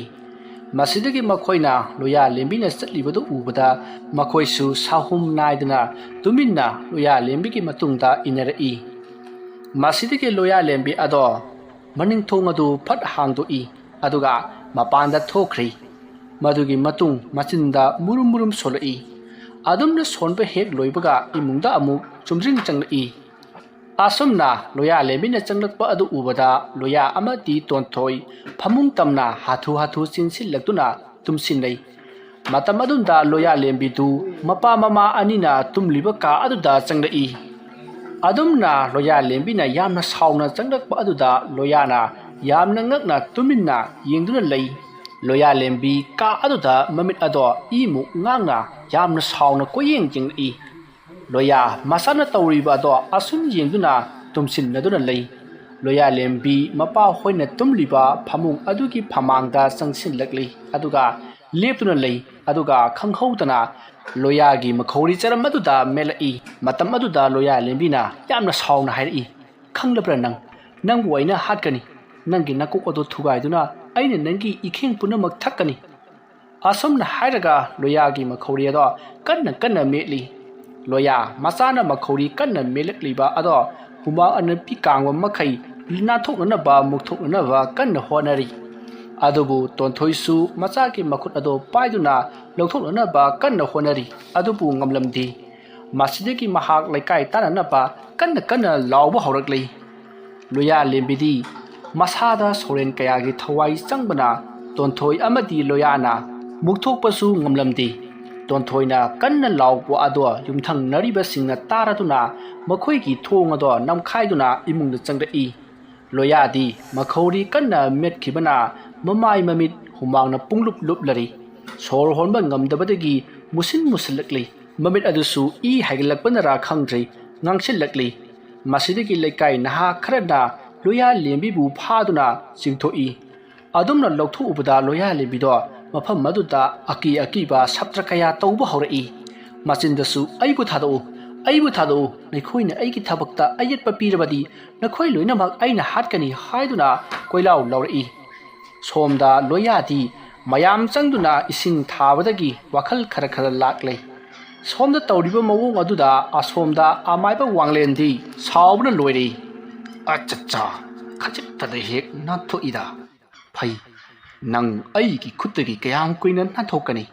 ꯃꯁꯤꯗꯒꯤ ꯃꯈꯣꯏꯅ ꯂꯣꯌꯥ ꯂꯦꯝꯕꯤꯅ ꯆꯠꯂꯤꯕꯗꯨ ꯎꯕꯗ ꯃꯈꯣꯏꯁꯨ ꯁꯥꯍꯨꯝ ꯅꯥꯏꯗꯅ ꯇꯨꯃꯤꯟꯅ ꯂꯣꯌꯥ ꯂꯦꯝꯕꯤꯒꯤ ꯃꯇꯨꯡꯗ ꯏꯟꯅꯔꯛꯏ꯫ ꯃꯁꯤꯗꯒꯤ ꯂꯣꯌꯥ ꯂꯦꯝꯕꯤ ꯑꯗꯣ ꯃꯅꯤꯡ ꯊꯣꯡ ꯑꯗꯨ ꯐꯠ ꯍꯥꯡꯗꯣꯛꯏ, ꯑꯗꯨꯒ ꯃꯄꯥꯟꯗ ꯊꯣꯛꯈ꯭ꯔꯤ꯫ ꯃꯗꯨꯒꯤ ꯃꯇꯨꯡ ꯃꯆꯤꯟꯗ ꯃꯨꯔꯨꯝ ꯃꯨꯔꯨꯝ ꯁꯣꯜꯂꯛꯏ꯫ ꯑꯗꯨꯝꯅ ꯁꯣꯟꯕ ꯍꯦꯛ ꯂꯣꯏꯕꯒ ꯏꯃꯨꯡꯗ ꯑꯃꯨꯛ ꯆꯨꯝꯗ꯭ꯔꯤꯡ ꯆꯪꯂꯛꯏ꯫ ꯑꯁꯨꯝꯅ ꯂꯣꯌꯥ ꯂꯦꯝꯕꯤꯅ ꯆꯪꯂꯛꯄ ꯑꯗꯨ ꯎꯕꯗ ꯂꯣꯌꯥ ꯑꯃꯗꯤ ꯇꯣꯟꯊꯣꯏ ꯐꯃꯨꯡ ꯇꯝꯅ ꯍꯥꯊꯨ ꯍꯥꯊꯨ ꯆꯦꯟꯁꯤꯜꯂꯛꯇꯨꯅ ꯇꯨꯝꯁꯤꯟꯅꯩ꯫ ꯃꯇꯝ ꯑꯗꯨꯗ ꯂꯣꯌꯥ ꯂꯦꯝꯕꯤꯗꯨ ꯃꯄꯥ ꯃꯃꯥ ꯑꯅꯤꯅ ꯇꯨꯝꯂꯤꯕ ꯀꯥ ꯑꯗꯨꯗ ꯆꯪꯂꯛꯏ꯫ ꯑꯗꯨꯝꯅ ꯂꯣꯌꯥ ꯂꯦꯝꯕꯤꯅ ꯌꯥꯝꯅ ꯁꯥꯎꯅ ꯆꯪꯂꯛꯄ ꯑꯗꯨꯗ ꯂꯣꯌꯥꯅ ꯌꯥꯝꯅ ꯉꯛꯅ ꯇꯨꯃꯤꯟꯅ ꯌꯦꯡꯗꯨꯅ ꯂꯩ꯫ ꯂꯣꯌꯥ ꯂꯦꯝꯕꯤ ꯀꯥ ꯑꯗꯨꯗ ꯃꯃꯤꯠ ꯑꯗꯣ ꯏꯃꯨꯛ ꯉꯥꯡꯅ ꯌꯥꯝꯅ ꯁꯥꯎꯅ ꯀꯣꯏꯌꯦꯡ ꯌꯦꯡꯂꯛꯏ꯫ ꯂꯣꯌꯥ ꯃꯆꯥꯅ ꯇꯧꯔꯤꯕ ꯑꯗꯣ ꯑꯁꯨꯝ ꯌꯦꯡꯗꯨꯅ ꯇꯨꯝꯁꯤꯟꯅꯗꯨꯅ ꯂꯩ꯫ ꯂꯣꯌꯥ ꯂꯦꯝꯕꯤ ꯃꯄꯥ ꯍꯣꯏꯅ ꯇꯨꯝꯂꯤꯕ ꯐꯃꯨꯡ ꯑꯗꯨꯒꯤ ꯐꯃꯥꯡꯗ ꯆꯪꯁꯤꯜꯂꯛꯂꯤ, ꯑꯗꯨꯒ ꯂꯦꯞꯇꯨꯅ ꯂꯩ꯫ ꯑꯗꯨꯒ ꯈꯪꯍꯧꯗꯅ ꯂꯣꯌꯥꯒꯤ ꯃꯈꯧꯔꯤ ꯆꯔꯝ ꯑꯗꯨꯗ ꯃꯦꯠꯂꯛꯏ꯫ ꯃꯇꯝ ꯑꯗꯨꯗ ꯂꯣꯌꯥ ꯂꯦꯝꯕꯤꯅ ꯌꯥꯝꯅ ꯁꯥꯎꯅ ꯍꯥꯏꯔꯛꯏ, "ꯈꯪꯂꯕ꯭ꯔꯥ ꯅꯪ? ꯅꯪꯕꯨ ꯑꯩꯅ ꯍꯥꯠꯀꯅꯤ꯫ ꯅꯪꯒꯤ ꯅꯀꯣꯛ ꯑꯗꯨ ꯊꯨꯒꯥꯏꯗꯨꯅ ꯑꯩꯅ ꯅꯪꯒꯤ ꯏꯈꯦꯡ ꯄꯨꯝꯅꯃꯛ ꯊꯛꯀꯅꯤ꯫" ꯑꯁꯨꯝꯅ ꯍꯥꯏꯔꯒ ꯂꯣꯌꯥꯒꯤ ꯃꯈꯧꯔꯤ ꯑꯗꯣ ꯀꯟꯅ ꯀꯟꯅ ꯃꯦꯠꯂꯤ꯫ ꯂꯣꯌꯥ ꯃꯆꯥꯅ ꯃꯈꯧꯔꯤ ꯀꯟꯅ ꯃꯦꯠꯂꯛꯂꯤꯕ ꯑꯗꯣ ꯍꯨꯃꯥꯡ ꯑꯅꯞꯄꯤ ꯀꯥꯡꯕ ꯃꯈꯩ ꯅꯥꯟꯊꯣꯛꯅꯅꯕ, ꯃꯨꯛꯊꯣꯛꯅꯅꯕ ꯀꯟꯅ ꯍꯣꯠꯅꯔꯤ꯫ ꯑꯗꯨꯕꯨ ꯇꯣꯟꯊꯣꯏꯁꯨ ꯃꯆꯥꯒꯤ ꯃꯈꯨꯠ ꯑꯗꯨ ꯄꯥꯏꯗꯨꯅ ꯂꯧꯊꯣꯛꯅꯅꯕ ꯀꯟꯅ ꯍꯣꯠꯅꯔꯤ, ꯑꯗꯨꯕꯨ ꯉꯝꯂꯝꯗꯦ꯫ ꯃꯁꯤꯗꯒꯤ ꯃꯍꯥꯛ ꯂꯩꯀꯥꯏ ꯇꯥꯟꯅꯅꯕ ꯀꯟꯅ ꯀꯟꯅ ꯂꯥꯎꯕ ꯍꯧꯔꯛꯂꯤ꯫ ꯂꯣꯌꯥ ꯂꯦꯝꯕꯤꯗꯤ ꯃꯁꯥꯗ ꯁꯣꯔꯦꯟ ꯀꯌꯥꯒꯤ ꯊꯋꯥꯏ ꯆꯪꯕꯅ ꯇꯣꯟꯊꯣꯏ ꯑꯃꯗꯤ ꯂꯣꯌꯥꯅ ꯃꯨꯛꯊꯣꯛꯄꯁꯨ ꯉꯝꯂꯝꯗꯦ꯫ ꯇꯣꯟꯊꯣꯏꯅ ꯀꯟꯅ ꯂꯥꯎꯕ ꯑꯗꯣ ꯌꯨꯝꯊꯪꯅꯔꯤꯕꯁꯤꯡꯅ ꯇꯥꯔꯗꯨꯅ ꯃꯈꯣꯏꯒꯤ ꯊꯣꯡ ꯑꯗꯣ ꯅꯝꯈꯥꯏꯗꯨꯅ ꯏꯃꯨꯡꯗ ꯆꯪꯂꯛꯏ꯫ ꯂꯣꯌꯥꯗꯤ ꯃꯈꯧꯔꯤ ꯀꯟꯅ ꯃꯦꯠꯈꯤꯕꯅ ꯃꯃꯥꯏ ꯃꯃꯤꯠ ꯍꯨꯃꯥꯡꯅ ꯄꯨꯡꯂꯨꯞ ꯂꯨꯞꯂꯔꯤ꯫ ꯁꯣꯔ ꯍꯣꯟꯕ ꯉꯝꯗꯕꯗꯒꯤ ꯃꯨꯁꯤꯟ ꯃꯨꯁꯤꯜꯂꯛꯂꯤ꯫ ꯃꯃꯤꯠ ꯑꯗꯨꯁꯨ ꯏ ꯍꯥꯏꯒꯠꯂꯛꯄꯅꯔꯥ ꯈꯪꯗ꯭ꯔꯤ, ꯉꯥꯡꯁꯤꯜꯂꯛꯂꯤ꯫ ꯃꯁꯤꯗꯒꯤ ꯂꯩꯀꯥꯏ ꯅꯍꯥ ꯈꯔꯅ ꯂꯣꯌꯥ ꯂꯦꯝꯕꯤꯕꯨ ꯐꯥꯗꯨꯅ ꯆꯤꯡꯊꯣꯛꯏ꯫ ꯑꯗꯨꯝꯅ ꯂꯧꯊꯣꯛꯎꯕꯗ ꯂꯣꯌꯥ ꯂꯦꯝꯕꯤꯗꯣ ꯃꯐꯝ ꯑꯗꯨꯗ ꯑꯀꯤ ꯑꯀꯤꯕ ꯁꯞꯇ꯭ꯔ ꯀꯌꯥ ꯇꯧꯕ ꯍꯧꯔꯛꯏ꯫ ꯃꯆꯤꯟꯗꯁꯨ, "ꯑꯩꯕꯨ ꯊꯥꯗꯣꯛꯎ, ꯑꯩꯕꯨ ꯊꯥꯗꯣꯛꯎ, ꯅꯈꯣꯏꯅ ꯑꯩꯒꯤ ꯊꯕꯛꯇ ꯑꯌꯦꯠꯄ ꯄꯤꯔꯕꯗꯤ ꯅꯈꯣꯏ ꯂꯣꯏꯅꯃꯛ ꯑꯩꯅ ꯍꯥꯠꯀꯅꯤ" ꯍꯥꯏꯗꯨꯅ ꯀꯣꯏꯂꯥꯎ ꯂꯥꯎꯔꯛꯏ꯫ ꯁꯣꯝꯗ ꯂꯣꯌꯥꯗꯤ ꯃꯌꯥꯝ ꯆꯪꯗꯨꯅ ꯏꯁꯤꯡ ꯊꯥꯕꯗꯒꯤ ꯋꯥꯈꯜ ꯈꯔ ꯈꯔ ꯂꯥꯛꯂꯦ꯫ ꯁꯣꯝꯗ ꯇꯧꯔꯤꯕ ꯃꯑꯣꯡ ꯑꯗꯨꯗ ꯑꯁꯣꯝꯗ ꯑꯃꯥꯏꯕ ꯋꯥꯡꯂꯦꯟꯗꯤ ꯁꯥꯎꯕꯅ ꯂꯣꯏꯔꯦ꯫ "ꯑꯆꯠꯆꯥ, ꯈꯖꯤꯛꯇꯗ ꯍꯦꯛ ꯅꯥꯟꯊꯣꯛꯏꯗ꯫ ꯐꯩ, ꯅꯪ ꯑꯩꯒꯤ ꯈꯨꯠꯇꯒꯤ ꯀꯌꯥꯝ ꯀꯨꯏꯅ ꯅꯥꯟꯊꯣꯛꯀꯅꯤ?"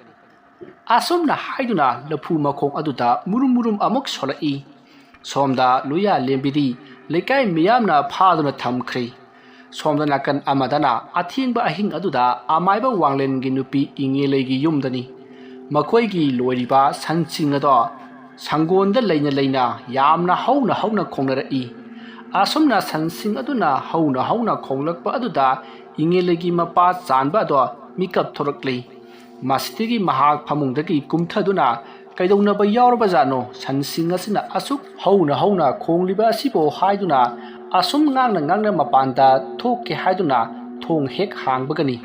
ꯑꯁꯨꯝꯅ ꯍꯥꯏꯗꯨꯅ ꯂꯐꯨ ꯃꯈꯣꯡ ꯑꯗꯨꯗ ꯃꯨꯔꯨꯝ ꯃꯨꯔꯨꯝ ꯑꯃꯨꯛ ꯁꯣꯜꯂꯛꯏ꯫ ꯁꯣꯝꯗ ꯂꯣꯌꯥ ꯂꯦꯝꯕꯤꯗꯤ ꯂꯩꯀꯥꯏ ꯃꯤꯌꯥꯝꯅ ꯐꯥꯗꯨꯅ ꯊꯝꯈ꯭ꯔꯦ꯫ ꯁꯣꯝꯗ ꯅꯥꯀꯟ ꯑꯃꯗꯅ ꯑꯊꯦꯡꯕ ꯑꯍꯤꯡ ꯑꯗꯨꯗ ꯑꯃꯥꯏꯕ ꯋꯥꯡꯂꯦꯟꯒꯤ ꯅꯨꯄꯤ ꯏꯉꯦꯂꯩꯒꯤ ꯌꯨꯝꯗꯅꯤ꯫ ꯃꯈꯣꯏꯒꯤ ꯂꯣꯏꯔꯤꯕ ꯁꯟꯁꯤꯡ ꯑꯗꯣ ꯁꯪꯒꯣꯟꯗ ꯂꯩꯅ ꯂꯩꯅ ꯌꯥꯝꯅ ꯍꯧꯅ ꯍꯧꯅ ꯈꯣꯡꯅꯔꯛꯏ꯫ ꯑꯁꯨꯝꯅ ꯁꯟꯁꯤꯡ ꯑꯗꯨꯅ ꯍꯧꯅ ꯍꯧꯅ ꯈꯣꯡꯂꯛꯄ ꯑꯗꯨꯗ ꯏꯉꯦꯂꯩꯒꯤ ꯃꯄꯥ ꯆꯥꯟꯕ ꯑꯗꯣ ꯃꯤꯀꯞ ꯊꯣꯔꯛꯂꯤ꯫ ꯃꯁꯤꯗꯒꯤ ꯃꯍꯥꯛ ꯐꯃꯨꯡꯗꯒꯤ ꯀꯨꯝꯊꯗꯨꯅ "ꯀꯩꯗꯧꯅꯕ ꯌꯥꯎꯔꯕꯖꯥꯠꯅꯣ? ꯁꯟꯁꯤꯡ ꯑꯁꯤꯅ ꯑꯁꯨꯛ ꯍꯧꯅ ꯍꯧꯅ ꯈꯣꯡꯂꯤꯕ ꯑꯁꯤꯕꯨ?" ꯍꯥꯏꯗꯨꯅ ꯑꯁꯨꯝ ꯉꯥꯡꯅ ꯉꯥꯡꯅ ꯃꯄꯥꯟꯗ ꯊꯣꯛꯀꯦ ꯍꯥꯏꯗꯨꯅ ꯊꯣꯡ ꯍꯦꯛ ꯍꯥꯡꯕꯒꯅꯤ꯫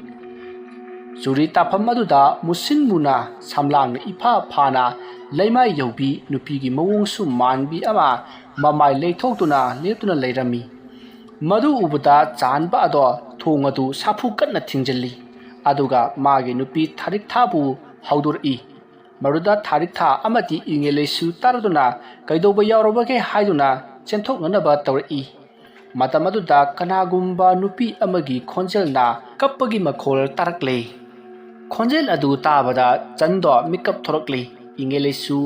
ꯆꯨꯔꯤ ꯇꯥꯐꯝ ꯑꯗꯨꯗ ꯃꯨꯁꯤꯟ ꯃꯨꯅ ꯁꯝꯂꯥꯡꯅ ꯏꯐꯥ ꯐꯥꯅ ꯂꯩꯃꯥꯏ ꯌꯧꯕꯤ ꯅꯨꯄꯤꯒꯤ ꯃꯑꯣꯡꯁꯨ ꯃꯥꯟꯕꯤ ꯑꯃ ꯃꯃꯥꯏ ꯂꯩꯊꯣꯛꯇꯨꯅ ꯂꯦꯞꯇꯨꯅ ꯂꯩꯔꯝꯃꯤ꯫ ꯃꯗꯨ ꯎꯕꯗ ꯆꯥꯟꯕ ꯑꯗꯣ ꯊꯣꯡ ꯑꯗꯨ ꯁꯥꯐꯨ ꯀꯟꯅ ꯊꯤꯡꯖꯤꯜꯂꯤ꯫ ꯑꯗꯨꯒ ꯃꯥꯒꯤ ꯅꯨꯄꯤ ꯊꯥꯔꯤꯛꯊꯥꯕꯨ ꯍꯧꯗꯣꯔꯛꯏ꯫ ꯃꯗꯨꯗ ꯊꯥꯔꯤꯛꯊꯥ ꯑꯃꯗꯤ ꯏꯉꯦꯂꯩꯁꯨ ꯇꯥꯔꯗꯨꯅ "ꯀꯩꯗꯧꯕ ꯌꯥꯎꯔꯕꯒꯦ?" ꯍꯥꯏꯗꯨꯅ ꯆꯦꯟꯊꯣꯛꯅꯅꯕ ꯇꯧꯔꯛꯏ꯫ ꯃꯇꯝ ꯑꯗꯨꯗ ꯀꯅꯥꯒꯨꯝꯕ ꯅꯨꯄꯤ ꯑꯃꯒꯤ ꯈꯣꯟꯖꯦꯜꯅ ꯀꯞꯄꯒꯤ ꯃꯈꯣꯜ ꯇꯥꯔꯛꯂꯦ꯫ ꯈꯣꯟꯖꯦꯜ ꯑꯗꯨ ꯇꯥꯕꯗ ꯆꯟꯗꯣ ꯃꯤꯀꯞ ꯊꯣꯔꯛꯂꯤ꯫ ꯏꯉꯦꯂꯩꯁꯨ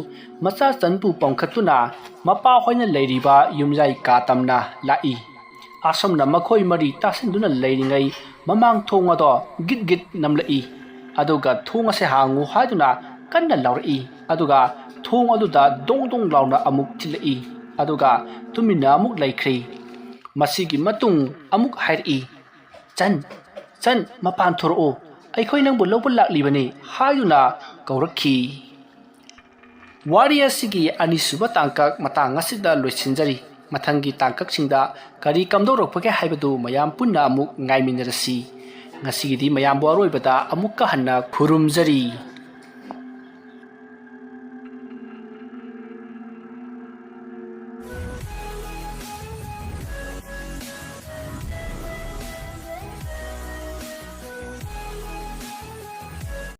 ꯃꯆꯥ ꯆꯟꯕꯨ ꯄꯝꯈꯠꯇꯨꯅ ꯃꯄꯥ ꯍꯣꯏꯅ ꯂꯩꯔꯤꯕ ꯌꯨꯝꯌꯥꯏ ꯀꯥ ꯇꯝꯅ ꯂꯥꯛꯏ꯫ ꯑꯁꯨꯝꯅ ꯃꯈꯣꯏ ꯃꯔꯤ ꯇꯥꯁꯤꯟꯗꯨꯅ ꯂꯩꯔꯤꯉꯩ ꯃꯃꯥꯡ ꯊꯣꯡ ꯑꯗꯣ ꯒꯤꯠ ꯒꯤꯠ ꯅꯝꯂꯛꯏ꯫ ꯑꯗꯨꯒ "ꯊꯣꯡ ꯑꯁꯦ ꯍꯥꯡꯉꯨ" ꯍꯥꯏꯗꯨꯅ ꯀꯟꯅ ꯂꯥꯎꯔꯛꯏ꯫ ꯑꯗꯨꯒ ꯊꯣꯡ ꯑꯗꯨꯗ ꯗꯣꯡ ꯗꯣꯡ ꯂꯥꯎꯅ ꯑꯃꯨꯛ ꯊꯤꯜꯂꯛꯏ꯫ ꯑꯗꯨꯒ ꯇꯨꯃꯤꯟꯅ ꯑꯃꯨꯛ ꯂꯩꯈ꯭ꯔꯦ꯫ ꯃꯁꯤꯒꯤ ꯃꯇꯨꯡ ꯑꯃꯨꯛ ꯍꯥꯏꯔꯛꯏ, "ꯆꯟ, ꯆꯟ, ꯃꯄꯥꯟ ꯊꯣꯔꯛꯎ, ꯑꯩꯈꯣꯏ ꯅꯪꯕꯨ ꯂꯧꯕ ꯂꯥꯛꯂꯤꯕꯅꯤ" ꯍꯥꯏꯗꯨꯅ ꯀꯧꯔꯛꯈꯤ꯫ ꯋꯥꯔꯤ ꯑꯁꯤꯒꯤ ꯑꯅꯤꯁꯨꯕ ꯇꯥꯡꯀꯛ ꯃꯇꯥꯡ ꯑꯁꯤꯗ ꯂꯣꯏꯁꯤꯟꯖꯔꯤ꯫ ꯃꯊꯪꯒꯤ ꯇꯥꯡꯀꯛꯁꯤꯡꯗ ꯀꯔꯤ ꯀꯝꯗꯧꯔꯛꯄꯒꯦ ꯍꯥꯏꯕꯗꯨ ꯃꯌꯥꯝ ꯄꯨꯟꯅ ꯑꯃꯨꯛ ꯉꯥꯏꯃꯤꯟꯅꯔꯁꯤ꯫ ꯉꯁꯤꯒꯤꯗꯤ ꯃꯌꯥꯝꯕꯨ ꯑꯔꯣꯏꯕꯗ ꯑꯃꯨꯛꯀ ꯍꯟꯅ ꯈꯨꯔꯨꯝꯖꯔꯤ꯫